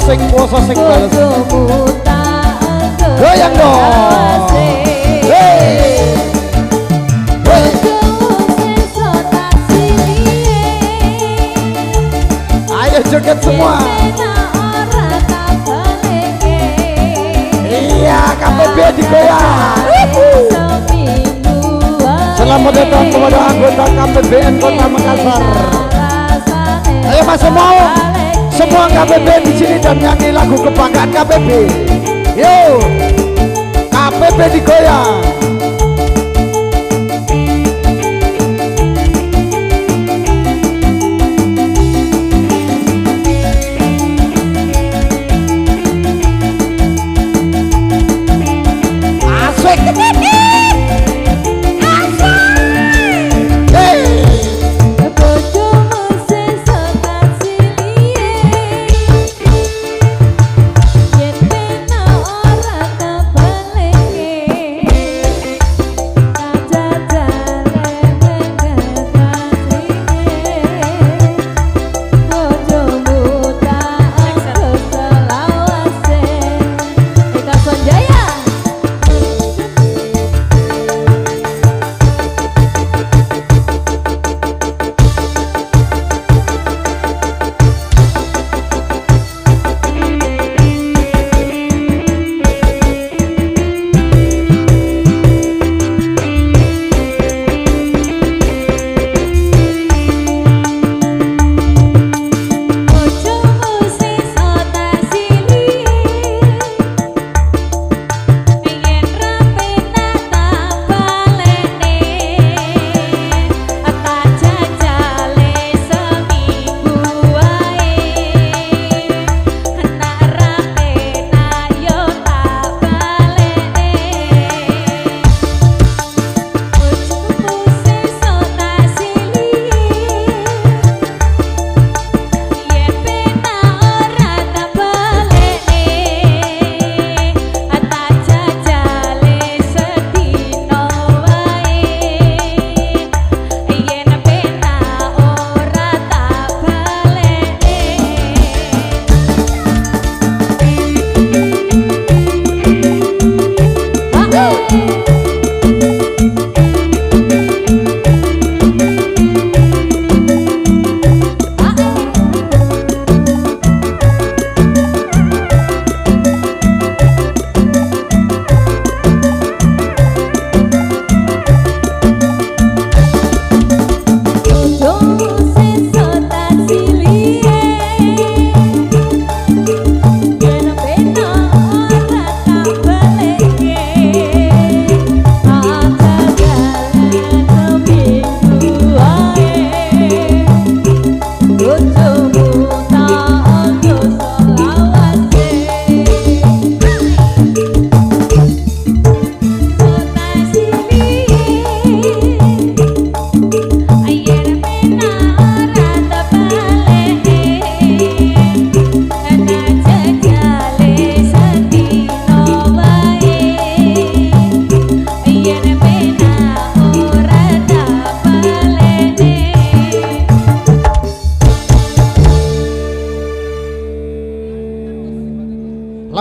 Sing kuasa sing bales. Goyang dong. Hey. Hey. Ayo joget semua. Iya, KPB digoyang. Selamat datang kepada anggota KPBN Kota Makassar. Ayo Mas semua. Semua KPB di sini dan nyanyi lagu kebanggaan KPB. Yo, KPB digoyang. Asik. Asik. Hey.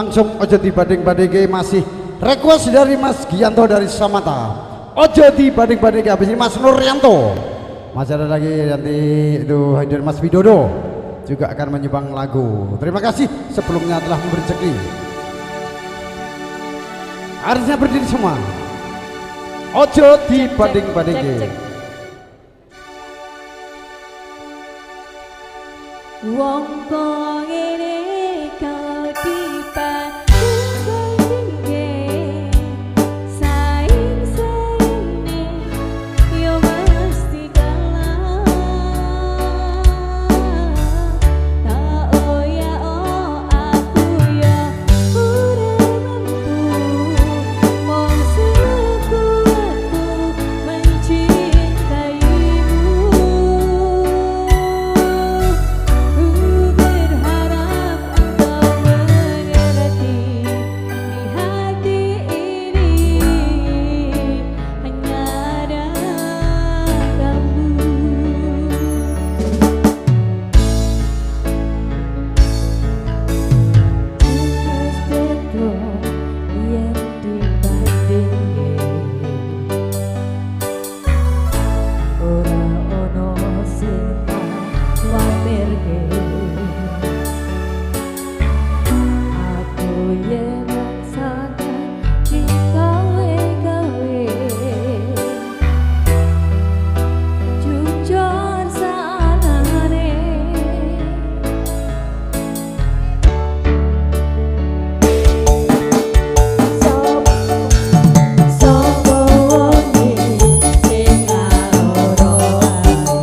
Langsung ojo dibanding-bandingke, masih request dari Mas Gianto dari Samata. Ojo dibanding-bandingke, habis ini Mas Nuryanto. Masih ada lagi nanti itu dari Mas Widodo juga akan menyumbang lagu. Terima kasih sebelumnya telah memberi rezeki. Harusnya berdiri semua. Ojo dibanding-bandingke. Wong kok ngene kalau dibanding-bandingke, saing-sainge yo mesti kalah. Tak oya oh aku ya ora mampu, mong sekuatku mencintaimu. Ku berharap engkau mengerti, di hati ini hanya ada kamu. Wis beda yen dibandingke, ora ono sing tak kuwatirke. Aku yen rasakan digawe-gawe, jujur saanane. Sopo wonge sing ngaloro atiku,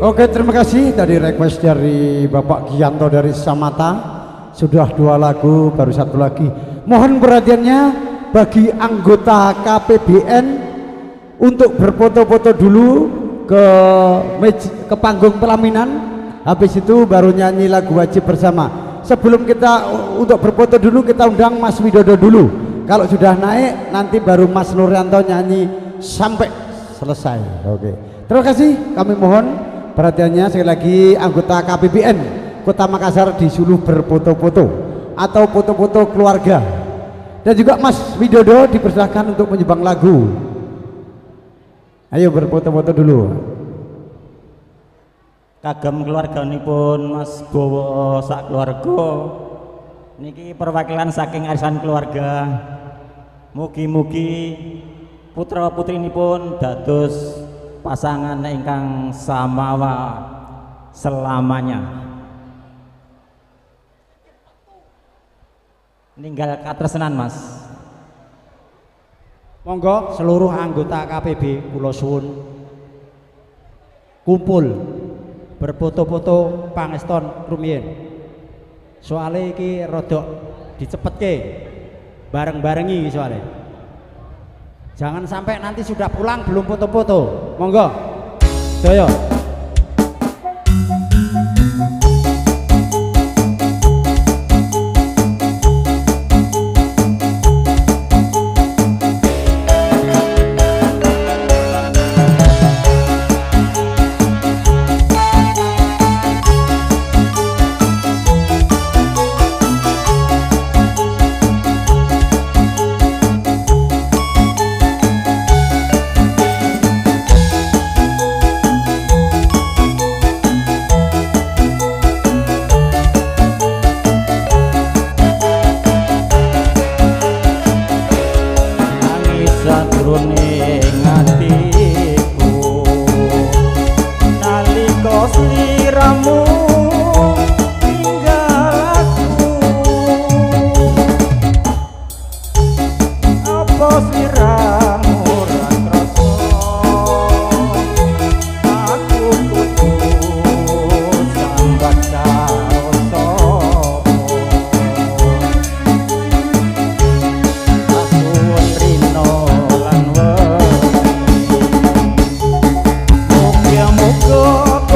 Oke, terima kasih tadi request dari Bapak Gianto dari Samata. Sudah 2 lagu, baru 1 lagi. Mohon perhatiannya bagi anggota KPBN untuk berfoto-foto dulu ke panggung pelaminan. Habis itu baru nyanyi lagu wajib bersama. Sebelum kita untuk berfoto dulu, kita undang Mas Widodo dulu. Kalau sudah naik nanti baru Mas Nuryanto nyanyi sampai selesai. Oke, terima kasih. Kami mohon perhatiannya sekali lagi anggota KPBN Kota Makassar disuruh berfoto-foto atau foto-foto keluarga. Dan juga Mas Widodo dipersilahkan untuk menyumbang lagu. Ayo berfoto-foto dulu. Kagem keluarganipun Mas Bowo sak keluarga niki perwakilan saking arisan keluarga. Mugi-mugi putra putrinipun dados pasangan ingkang samawa selamanya. Ninggal katresnan Mas. Monggo seluruh anggota KPB kula suwun kumpul berfoto-foto pangeston rumiyin. Soale iki rodok dicepetke, bareng-barengi soale. Jangan sampai nanti sudah pulang belum foto-foto. Monggo. Sedaya.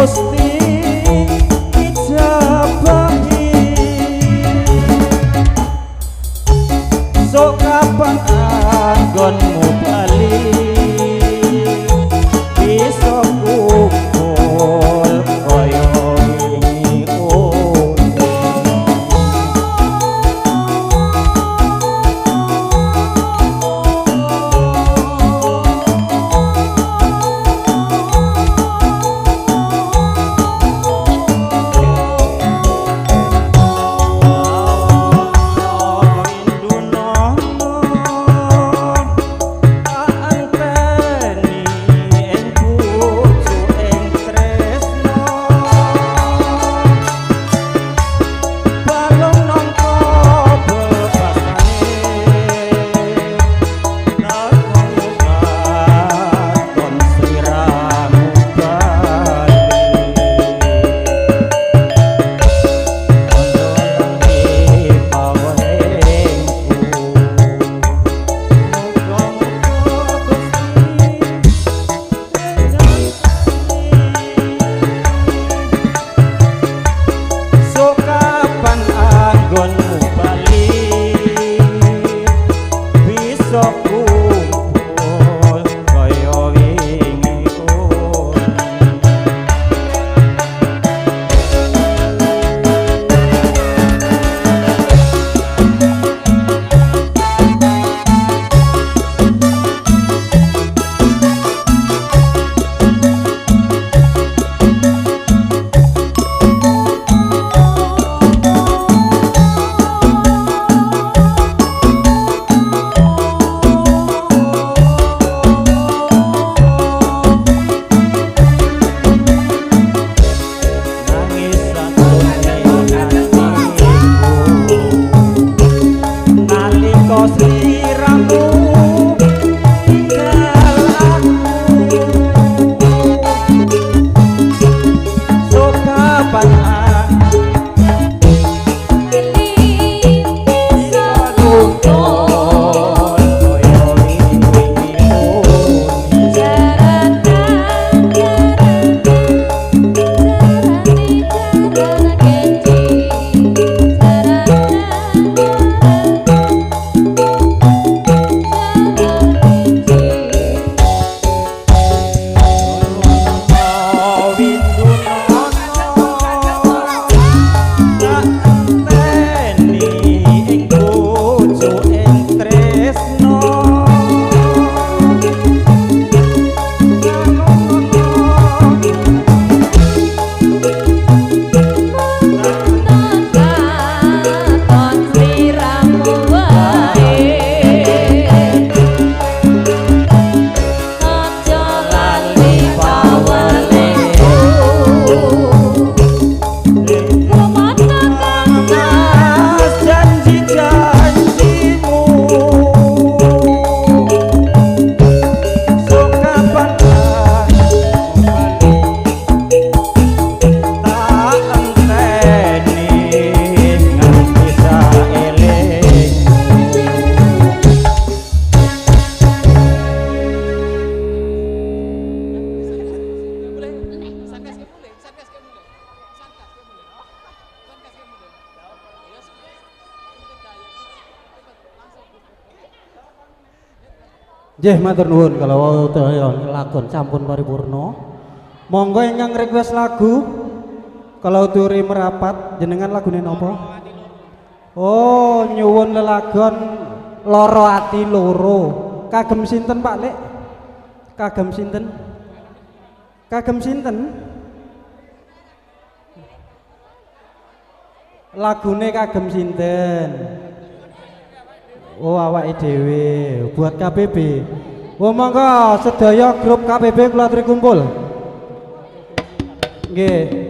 Gusti. Nggih matur nuwun kalau lakon sampun paripurna. Monggo ingkang request lagu kalau turi merapat jenengan lagune napa? Oh, nyuwun lelagon Loro Ati Loro. Kagem sinten Pak Lek? Kagem sinten? Kagem sinten? Lagune kagem sinten? Oh, awake dhewe buat KPB. Oh, monggo sedaya grup KPB kula aturi kumpul. Nggih.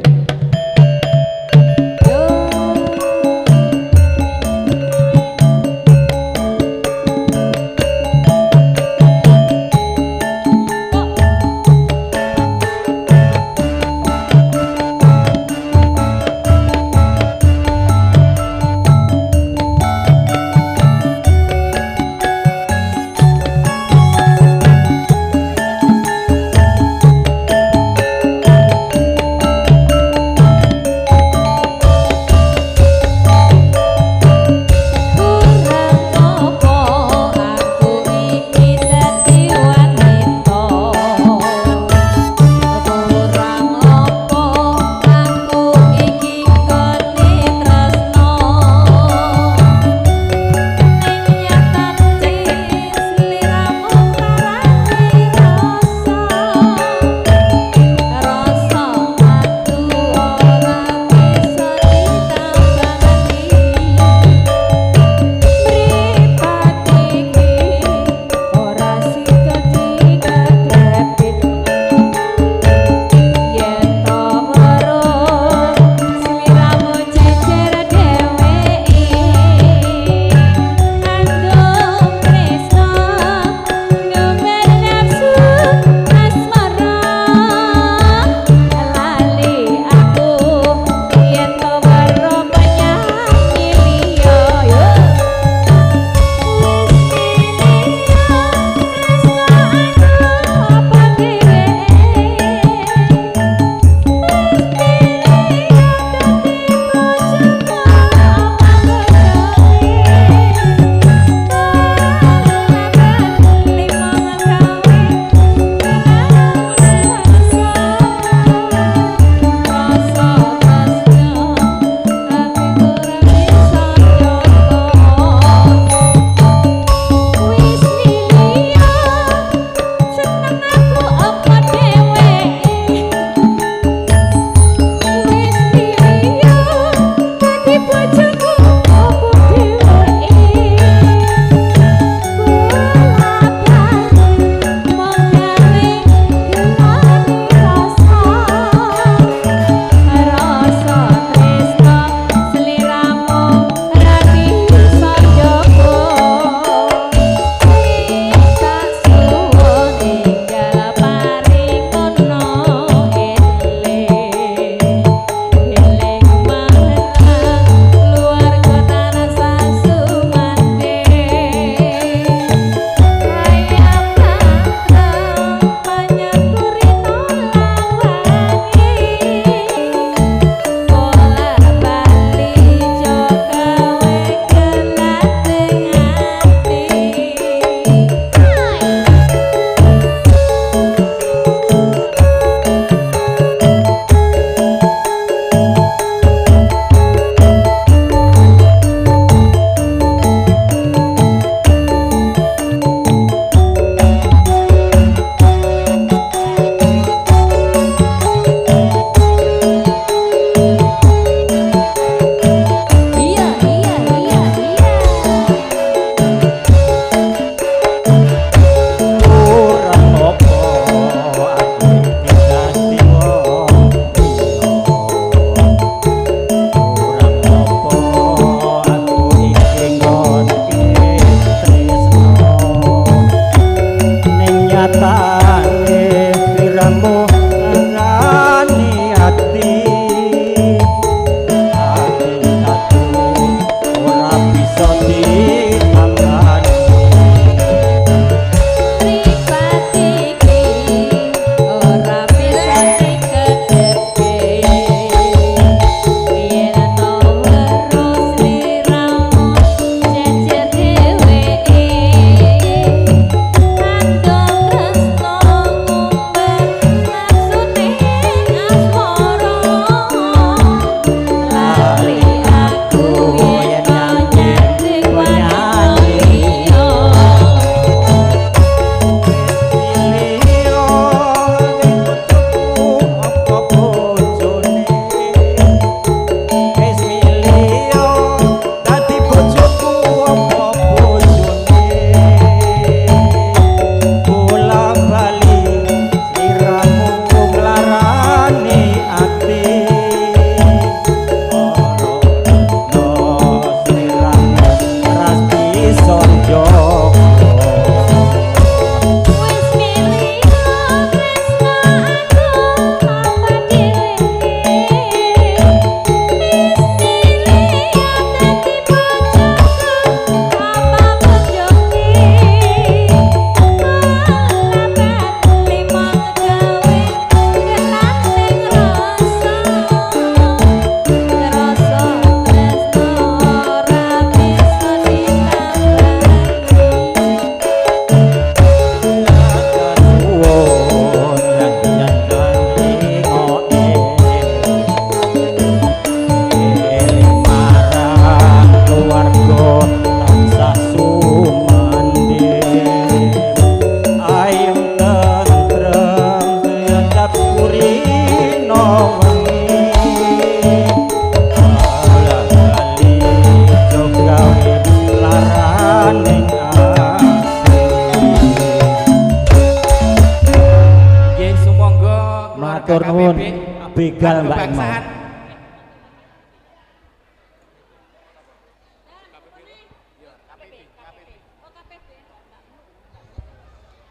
Dibegal Mbak Imo. Kebangsaan.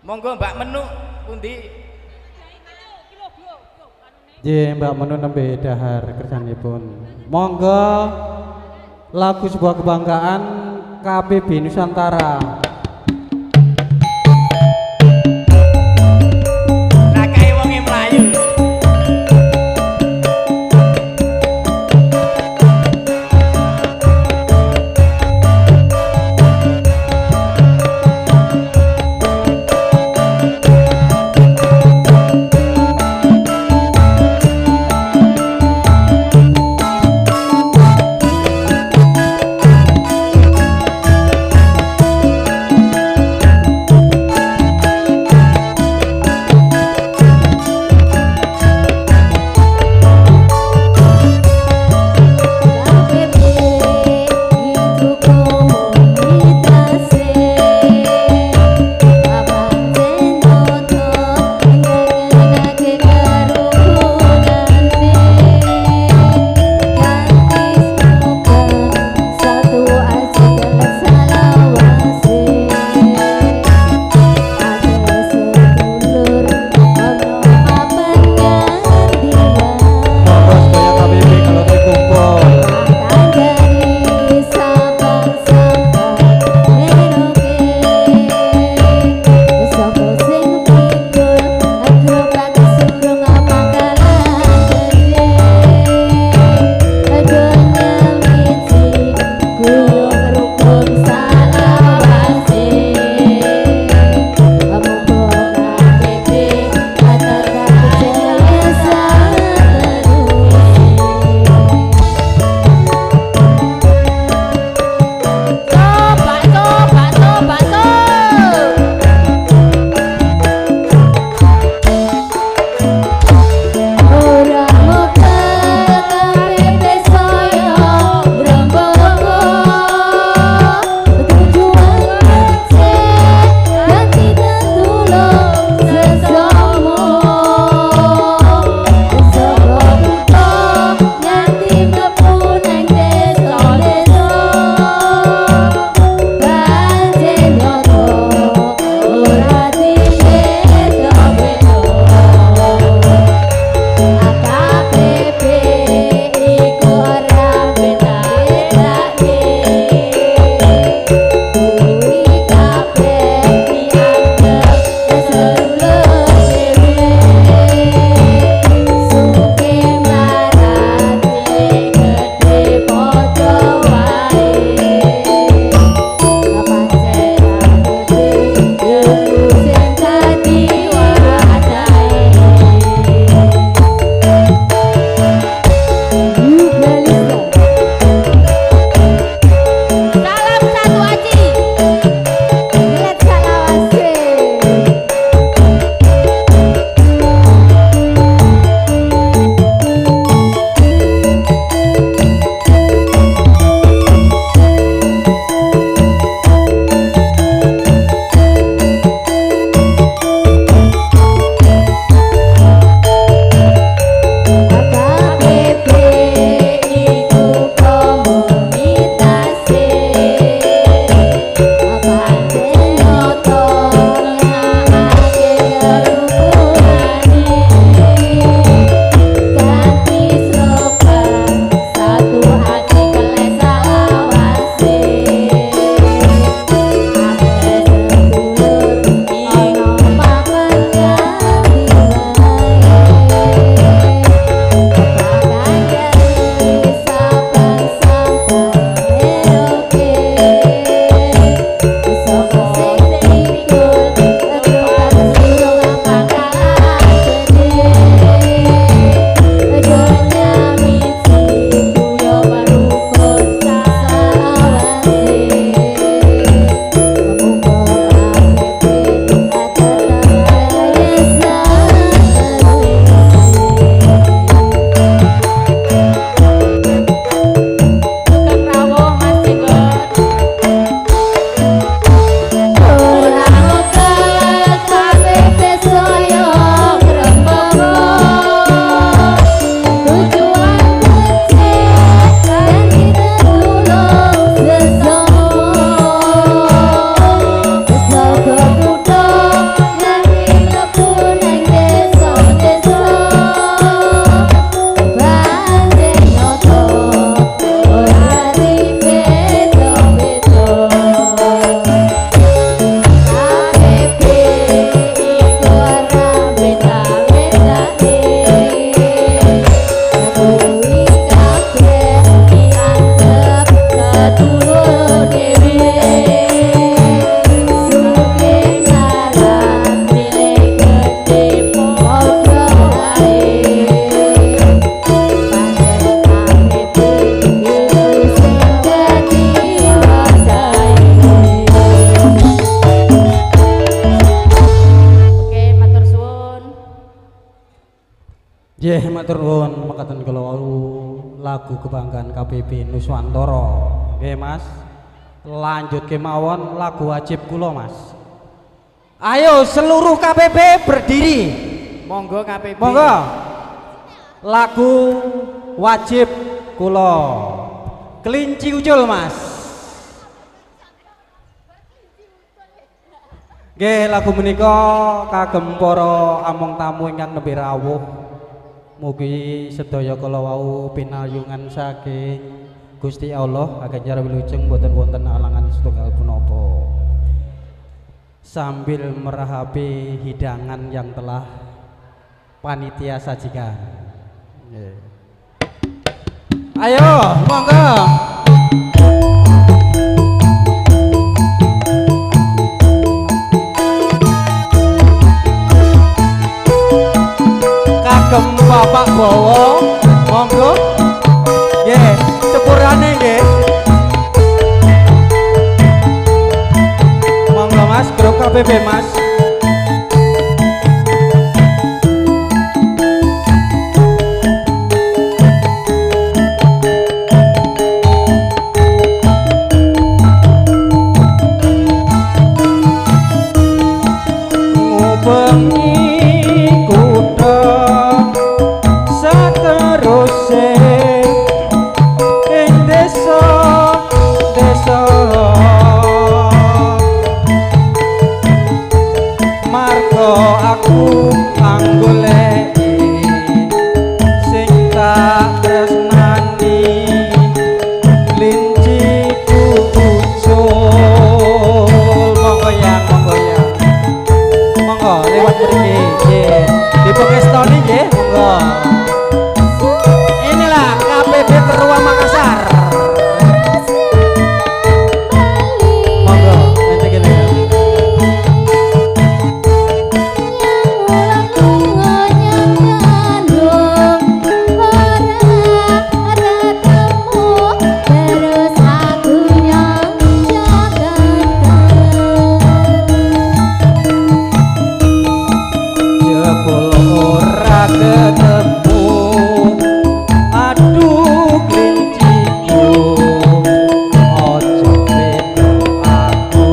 Monggo Mbak Menu pundi? Nggih, Mbak Menu nembe dahar kersanipun. Monggo lagu sebuah kebanggaan KPB Nusantara. Lah kae wonge mlayu. matur nuwun mekaten kula wau lagu kebanggaan KPB Nuswantara. Nggih Mas. Lanjut kemawon lagu wajib kula Mas. Ayo seluruh KPB berdiri. Monggo KPB. Monggo. Lagu wajib kula. Kelinci Ucul Mas. Nggih lagu menika kagem para among tamu ingkang nembe rawuh. Mugi sedaya kala wau pinayungan saking Gusti Allah agar wilujeng boten wonten alangan setunggal punapa. Sambil merahapi hidangan yang telah panitia sajikan. Nggih. Ayo, monggo. Kagem Bapak Bowo, monggo. Nggih, sepurane nggih. Monggo Mas, grup KPB Mas. Ngubengi kutha sateruse ing desa desa marga aku anggoleki sing tak tresnani linciku ucul. Monggo ya, monggo ya, monggo lewat mriki nggih dipengestoni nggih monggo. Inilah KPB Terua Makassar. Monggo nanti kene. Jebul ora ketemu, aduh klinciku, ojo beda aku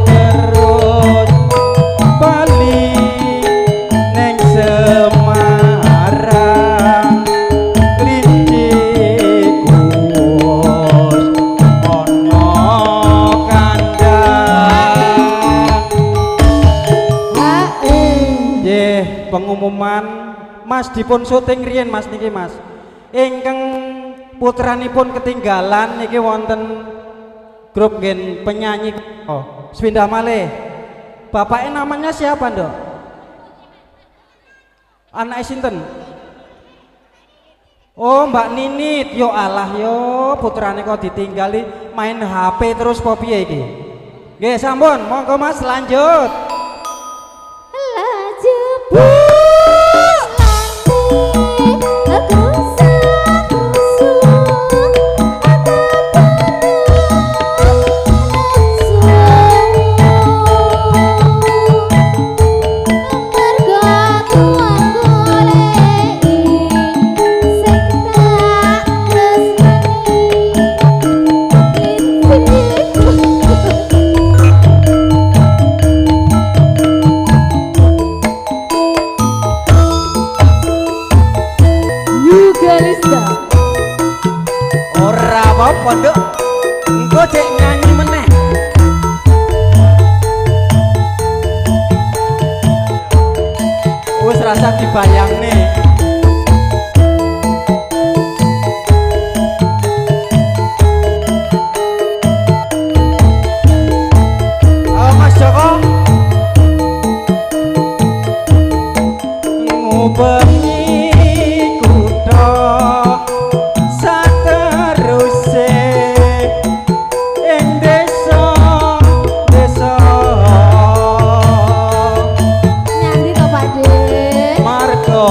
terus bali neng Semarang, klinciku wis ana kandang. Nggih, pengumuman Mas dipun syuting riyen Mas niki Mas. Ingkang putranipun ketinggalan niki wonten grup gen penyanyi. Oh, sepindah malih. Bapaknya namanya siapa, Ndok? Anake sinten? Oh, Mbak Ninit. Yo alah yo, putrane kok ditinggali main HP terus po piye iki? Nggih, sampun, monggo Mas lanjut. Ora apa-apa, Nduk. Engko cek nyanyi meneh. Wis rasa dibayangne. Oh, Mas Joko. Ngubengi kutha sateruse ing desa desa Nyandi to Pak De. Marga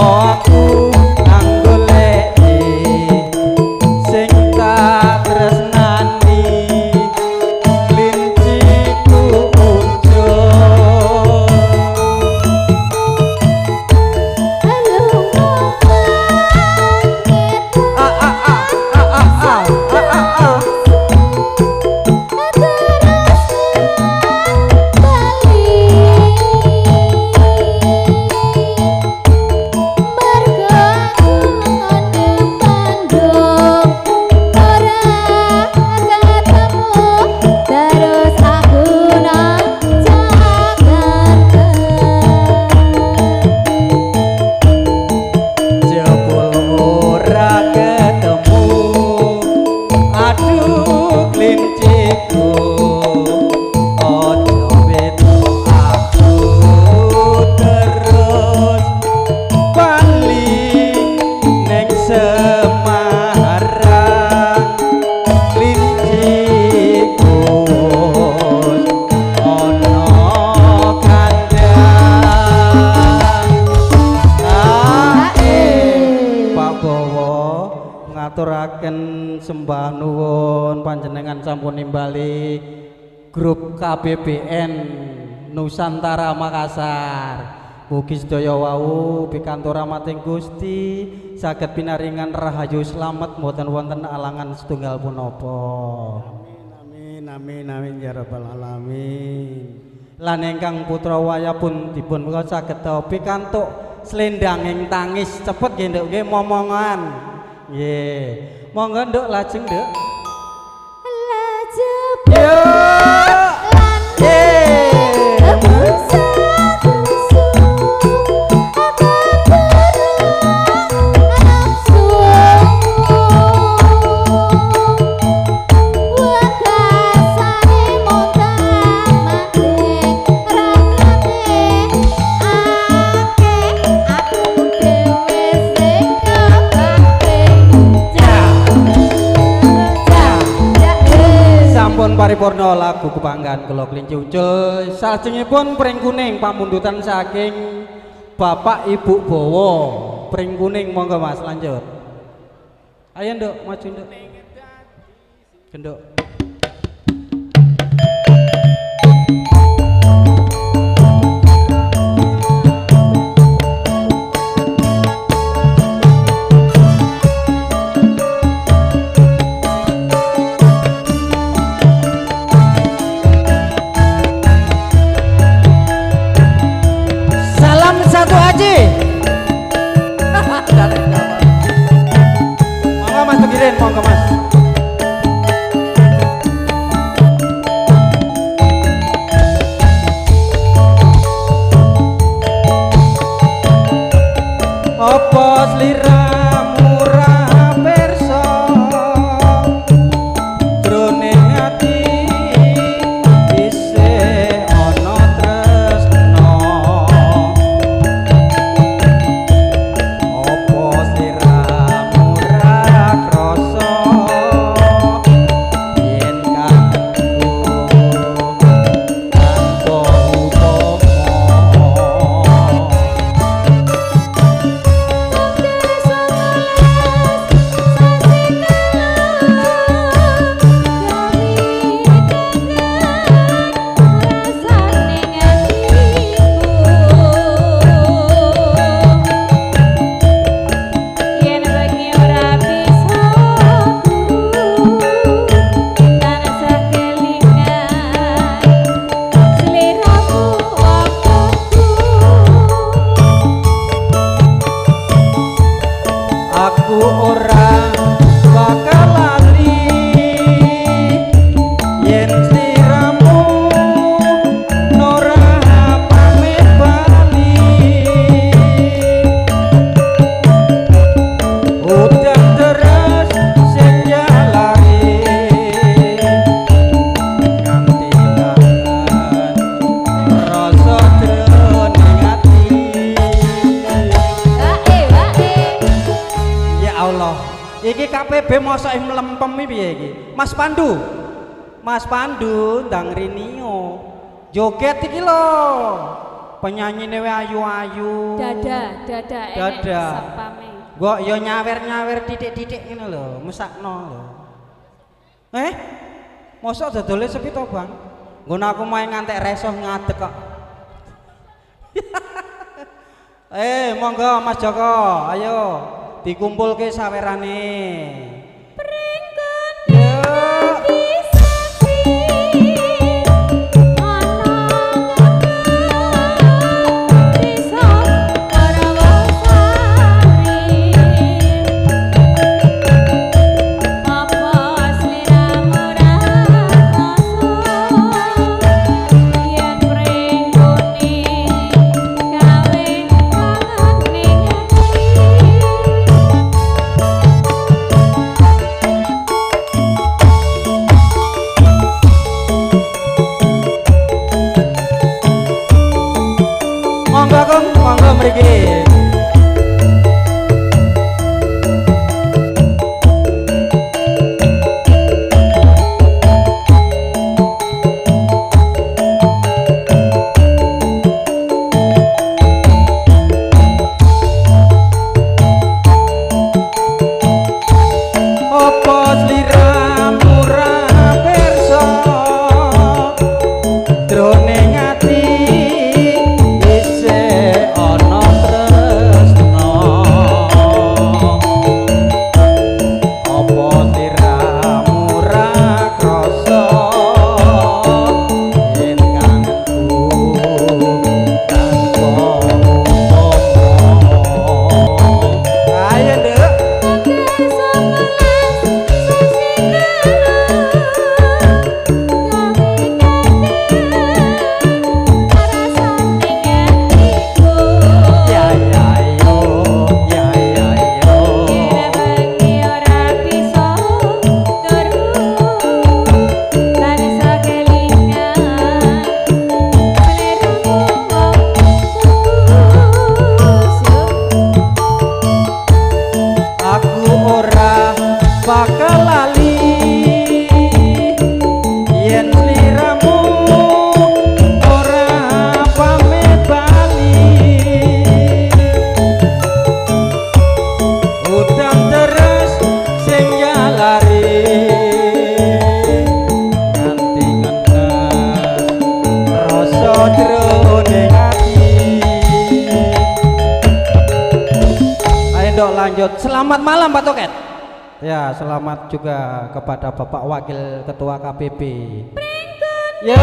Ngaturaken sembah nuwun panjenengan sampun nimbali grup KBBN Nusantara Makassar. Mugi sedaya wau pikantuk rahmating Gusti saged pinaringan rahayu slamet mboten wonten alangan setunggal punapa. Amin amin amin ya rabbal alamin. Lan ingkang putra wayah pun dipun menika saged pikantuk slendanging tangis cepet nggih Nduk nggih momongan. Nggih. Monggo Nduk lajeng Nduk. Lajeng. Yo. Nggih. Paripurna lagu kebanggaan kula Kelinci Ucul. Salajengipun pring kuning pamundutan saking Bapak Ibu Bowo. Pring kuning monggo Mas lanjut. Ayo Nduk, maju Nduk. Genduk. Satu aja. Monggo Mas Tugirin, monggo Mas. Apa sliramu ra pirsa jroning ati isih ana tresna. Apa sliramu ra krasa yen kanggo tanpa upama. Aku ora bakal lali yen sliramu ora pamit bali. Udan deres sing jalari nganti kangen rasa jroning ati. Ya Allah, iki KPB mosok mlempem iki piye iki? Mas Pandu. Mas Pandu ndang rinio. Joget iki lho. Penyanyine wae ayu-ayu. Dada, dada enek Dada. sepame. Mbok yo nyawer-nyawer titik-titik ngene lho, mesakno lho. Eh? Mosok dodole sepi to, Bang? Nggon aku main ngantek resoh ngadeg kok. Monggo Mas Joko, ayo dikumpulke sawerane. Selamat malam Pak Toket. Ya, selamat juga kepada Bapak Wakil Ketua KPP. Yo.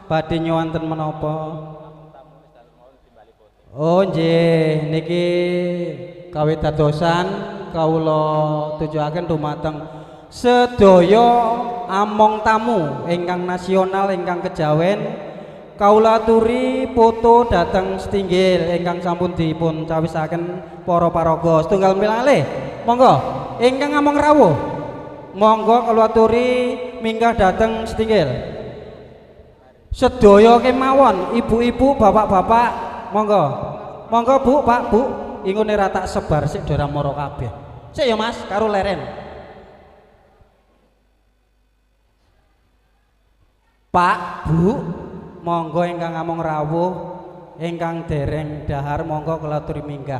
Badhe nyuwanten menapa? Oh nggih, niki kawit dadosan kawula tujuaken dumateng sedaya among tamu ingkang nasional ingkang kejawen. Kawula aturi foto dhateng setinggil ingkang sampun dipun cawisaken para paraga setunggal malih. Monggo ingkang among rawuh, monggo kawula aturi minggah dhateng setinggil. Sedaya kemawon, ibu-ibu, bapak-bapak, monggo. Monggo Bu, Pak, Bu, ingune ra tak sebar sik ora mara kabeh. Sik ya Mas, karo leren. Pak, Bu, monggo ingkang among rawuh, ingkang dereng dahar monggo kula aturi minggah.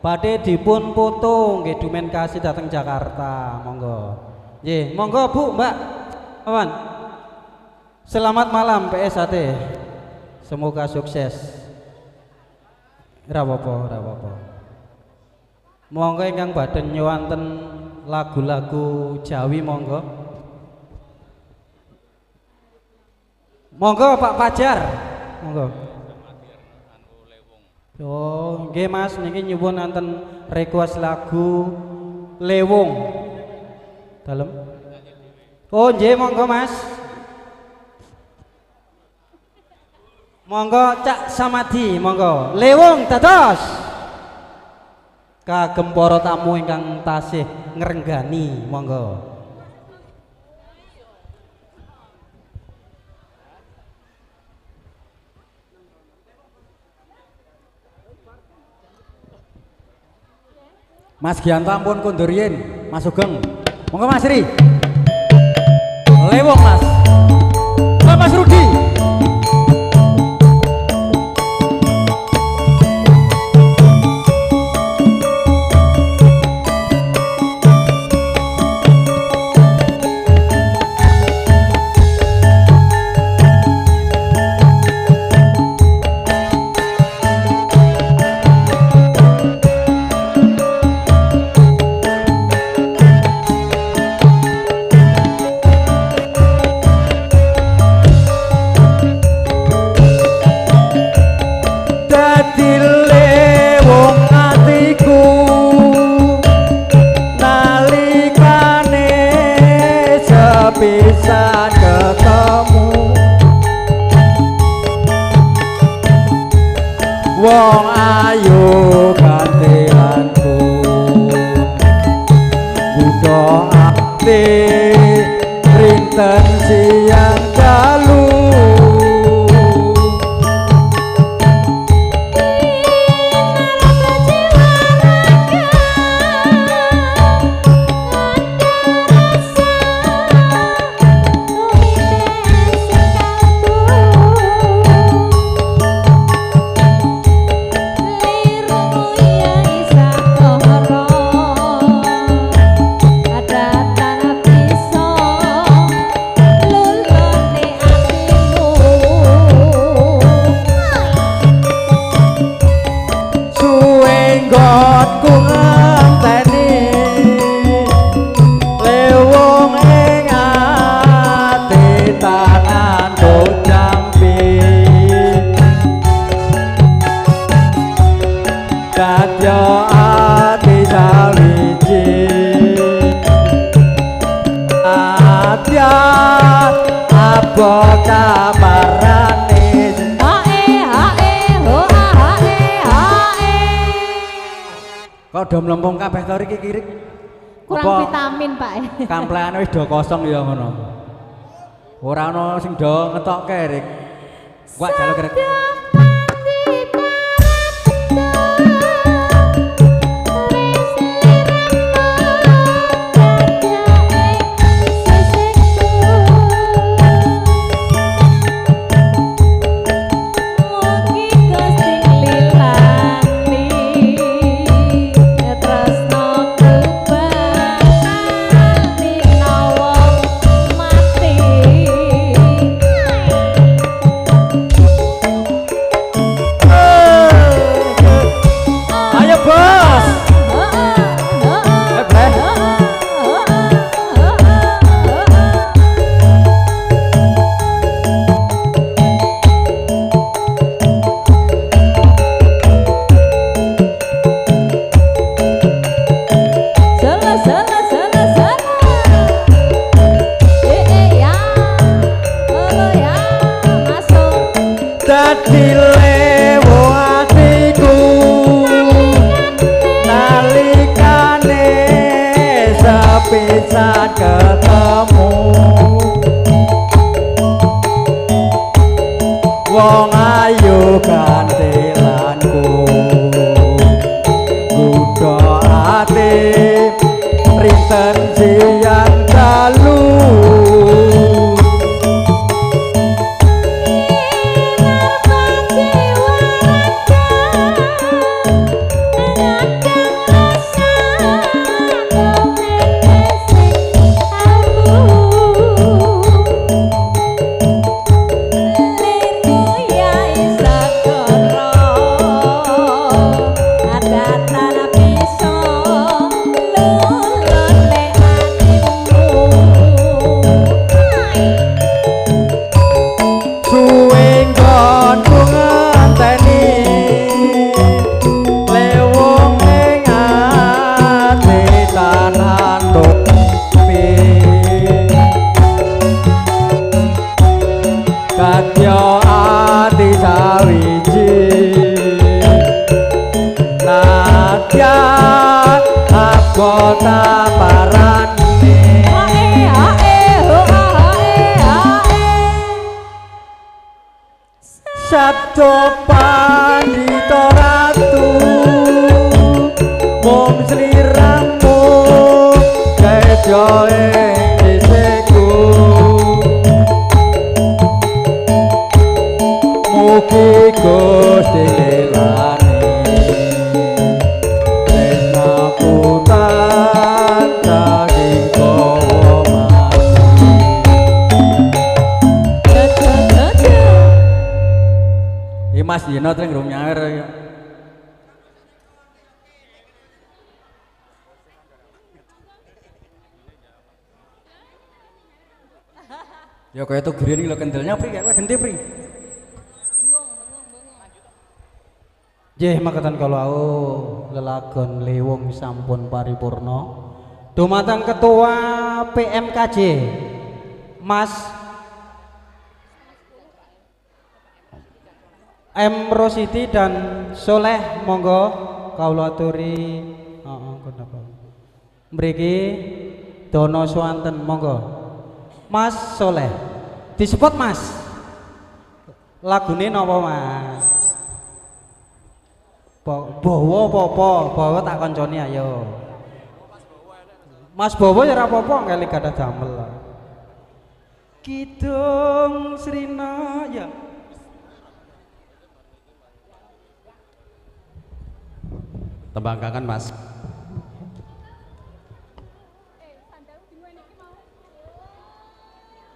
Badhe dipun foto nggih dumen kasih dhateng Jakarta, monggo. Nggih, monggo Bu, Mbak. Awan. Selamat malam PSHT. Semoga sukses. Ora apa-apa, ora apa-apa. Monggo ingkang badhe nyuwanten lagu-lagu Jawi monggo. Monggo Pak Fajar. Monggo. Oh, nggih Mas, niki nyuwun wonten request lagu Lewung. Dalem. Oh, nggih monggo Mas. Monggo Cak Samadi, monggo. Lewung dados. Kagem para tamu ingkang tasih ngrenggani, monggo. Mas Gianto ampun kondur yen, Mas Sugeng. Monggo Mas Ri. Lewung Mas. Monggo Mas Rudi. Wong ayu kantelanku buta ati rinten siang dalu Kok do mlempung kabeh to iki kirik? Kurang vitamin, Pak. Kamplane wis do kosong ya ngono. Ora ana sing do ngetokke, Rik. Wak jaluk rek. Dadi lewo atiku nalikane sepisan ketemu. Wong ayu kantelanku nggodha ati rinten siang dalu. Sabdo Pandita Ratu mung sliramu kejo ing sisiku. Mugi Gusti ngelani tresnaku tansah hingga mati. Mas Yeno teng rung nyawer ya. Ya kaya to griyen iki lho kendelnya pri kowe genti pri. Nggih makaten kala wau lelagon Lewung sampun paripurna. Dumateng Ketua PMKJ Mas M Rosidi dan Soleh monggo kawula aturi heeh kenapa mriki dono swanten monggo Mas Soleh disebut Mas lagune napa Mas bawa apa-apa bawa tak konconi ayo Mas Bowo ya ora apa-apa kali gadah damel Kidung Srina ya. Tembang kangen Mas.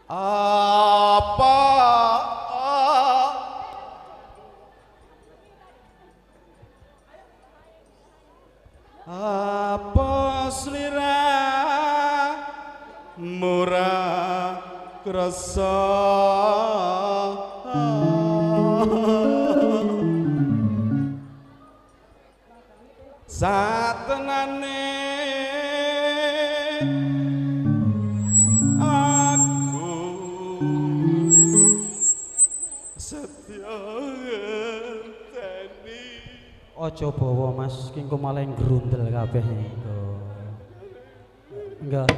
Apa apa slira murah krasa satenane aku setya ngenteni. Aja bawa Mas ki engko malah grundel kabeh engko. Enggak.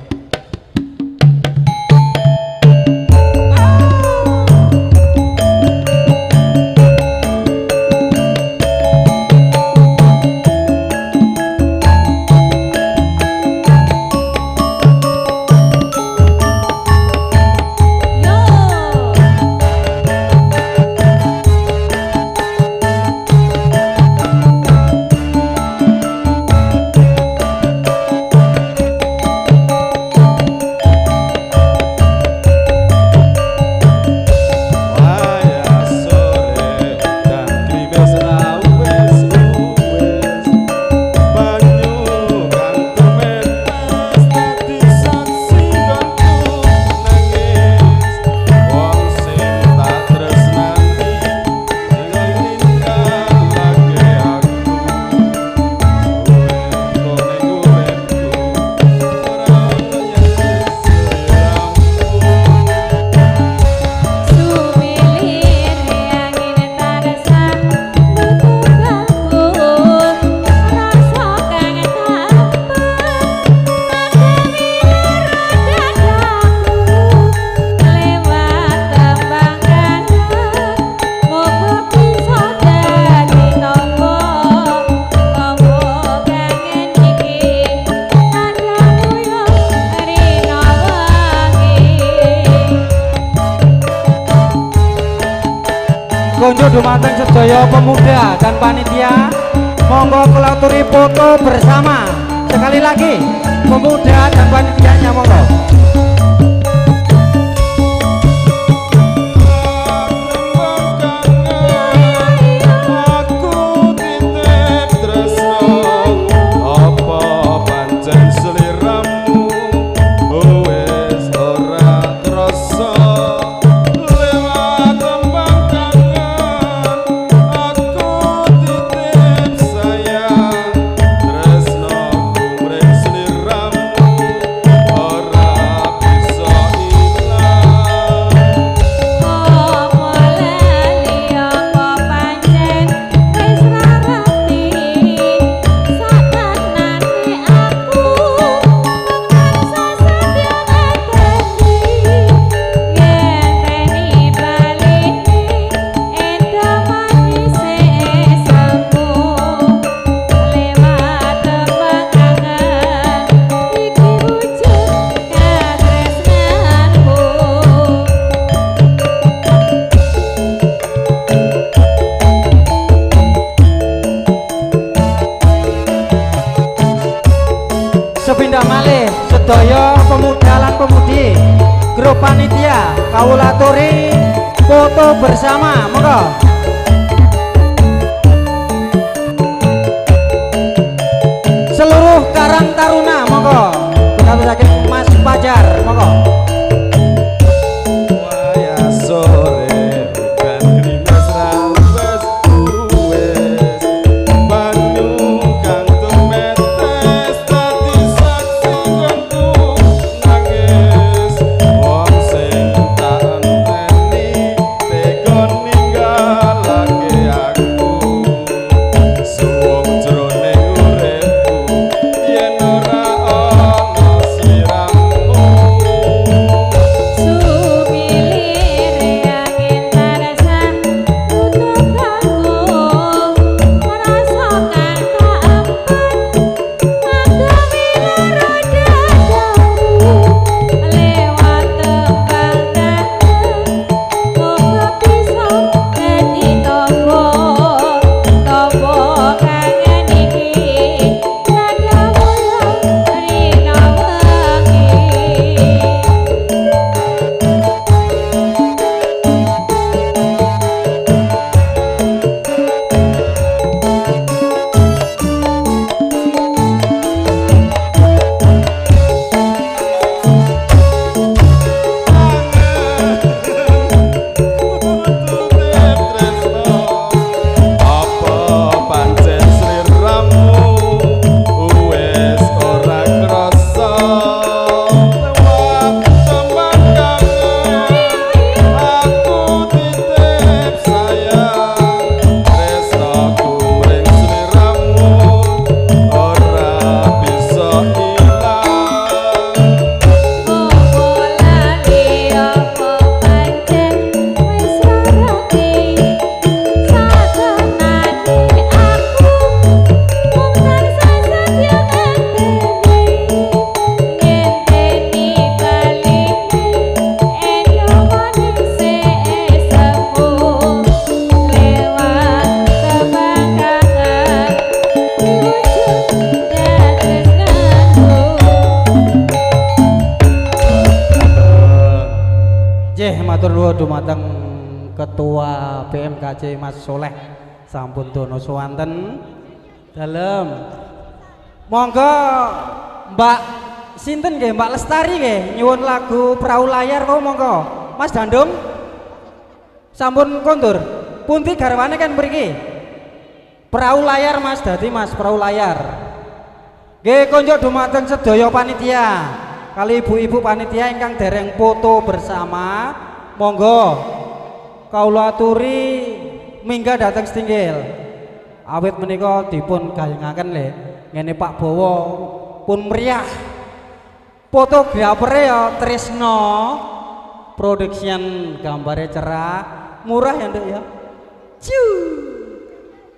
Konco dumateng sedaya pemuda dan panitia, monggo kula aturi foto bersama. Sekali lagi, pemuda dan panitianya monggo. Aku titip tresno apa pancen sliramu wis ora krasa lewat tembang kangen aku titip sayang tresnoku mring sliramu ora bisa ilang. Apa lali apa pancen wis ra ngerti satenane aku tansah setya ngenteni ngenteni balene endo manise semu lewat tembang kangen iki wujud katresnanku. Sepindah malih sedaya pemuda lan pemudi, grup panitia kawula aturi foto bersama monggo. Seluruh Karang Taruna monggo, betul saking Mas Fajar monggo. Wayah sore udan gerimis ra wes wes banyu kang tumetes dadi saksi nggonku nangis wong sing tak enteni tega ninggalake aku suwung jroning uripku yen ora ana sliramu. Sumilir angin tansah nutup kanggo rasa kang tak empat ngagemi loro dadaku lewat tembang kangen moga bisa dadi tombo tombo kangen iki nadamu rina wengi. Apa pancen sliramu wis ora krasa lewat tembang kangen aku titip sayang tresnoku mring sliramu ora bisa ilang. Apa lali apa pancen wis ra ngerti satenane aku mung tansah setya ngenteni ngenteni balene endo manise semu lewat tembang kangen wujud katresnanku. Nggih, matur nuwun dumateng Ketua BMKC Mas Soleh sampun dono suwanten dalem. Monggo Mbak sinten nggih, Mbak Lestari nggih nyuwun lagu Perahu Layar kok monggo. Mas Dandung sampun kondur. Pundi garwane kan mriki? Perahu layar Mas, dadi Mas perahu layar. Nggih konjuk dumateng sedaya panitia. Kali ibu-ibu panitia ingkang dereng foto bersama, monggo kawula aturi minggah dateng setinggil. Awit menika dipun gayengaken le. Ngene Pak Bowo pun meriah. Fotografere ya Trisno Production, gambare cerah, murah ya Nduk ya. Ciu.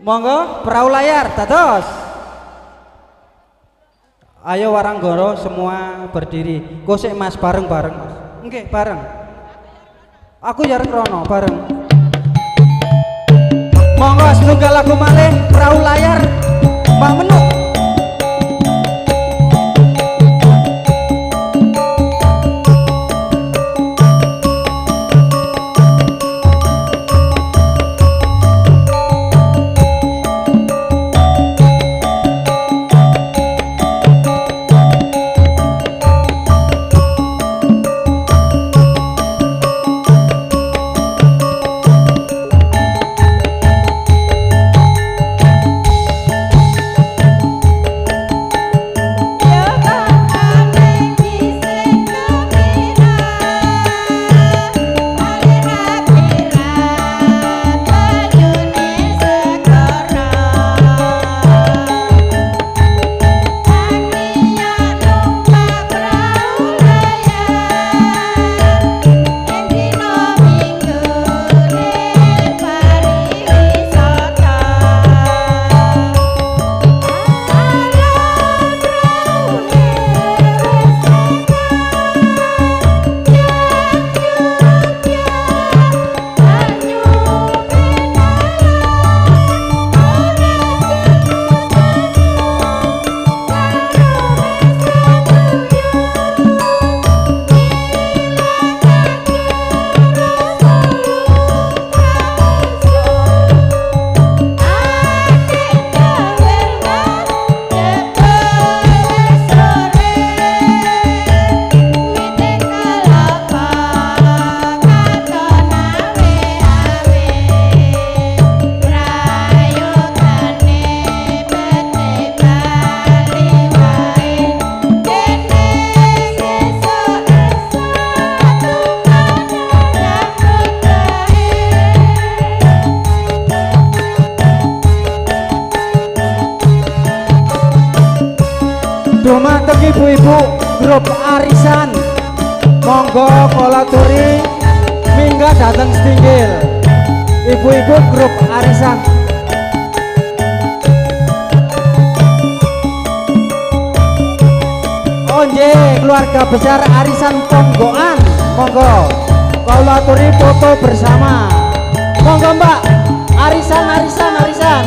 Monggo perahu layar dados. Ayo Waranggoro semua berdiri. Kosek Mas bareng-bareng Mas. Nggih, bareng. Aku ya rono bareng. Monggo setunggal lagu malih Perahu Layar Mbah Menuk. Dumateng ibu-ibu grup arisan, monggo kula aturi minggah dateng setinggil. Ibu-ibu grup arisan. Oh nggih, keluarga besar arisan Ponggoan, monggo kula aturi foto bersama. Monggo Mbak, arisan arisan arisan.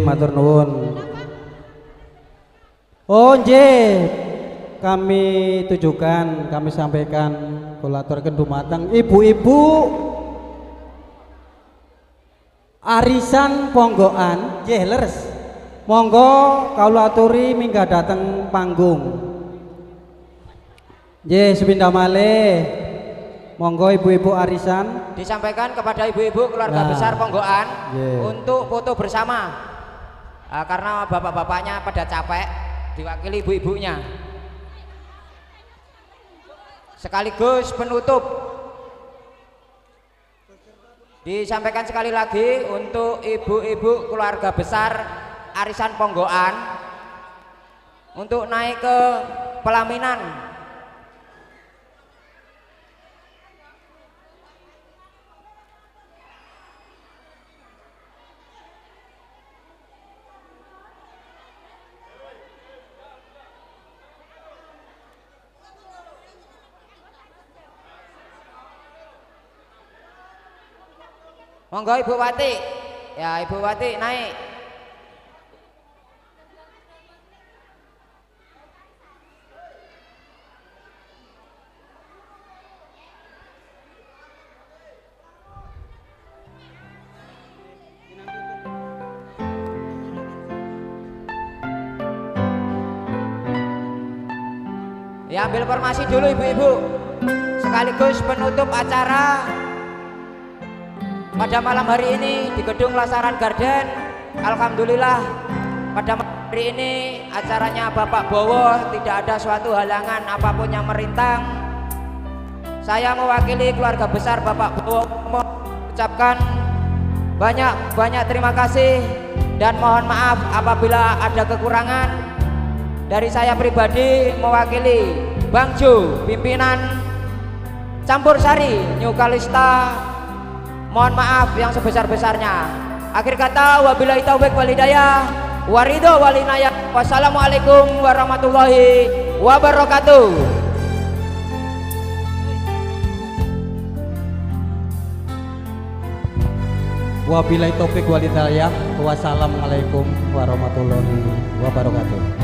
Matur nuwun. Oh nggih, kami tujukan, kami sampaikan kula aturaken dumateng ibu-ibu arisan Ponggoan, nggih leres. Monggo kula aturi minggah dateng panggung. Nggih, sepindah malih. Monggo ibu-ibu arisan. Disampaikan kepada ibu-ibu keluarga besar Ponggoan untuk foto bersama. Karena bapak-bapaknya pada capek, diwakili ibu-ibunya. Sekaligus penutup. Disampaikan sekali lagi untuk ibu-ibu keluarga besar arisan Ponggoan untuk naik ke pelaminan. Monggo Ibu Wati. Ya, Ibu Wati naik. Ya, ambil formasi dulu ibu-ibu. Sekaligus penutup acara pada malam hari ini di Gedung Lasaran Garden. Alhamdulillah pada malam hari ini acaranya Bapak Bowo tidak ada suatu halangan apapun yang merintang. Saya mewakili keluarga besar Bapak Bowo mengucapkan banyak-banyak terima kasih dan mohon maaf apabila ada kekurangan. Dari saya pribadi mewakili Bang Jo, pimpinan Campur Sari New Kalista, mohon maaf yang sebesar-besarnya. Akhir kata, wabillahi taufik wal hidayah, waridho walinaya. Wassalamualaikum warahmatullahi wabarakatuh. Wabillahi taufik wal hidayah. Wassalamualaikum warahmatullahi wabarakatuh.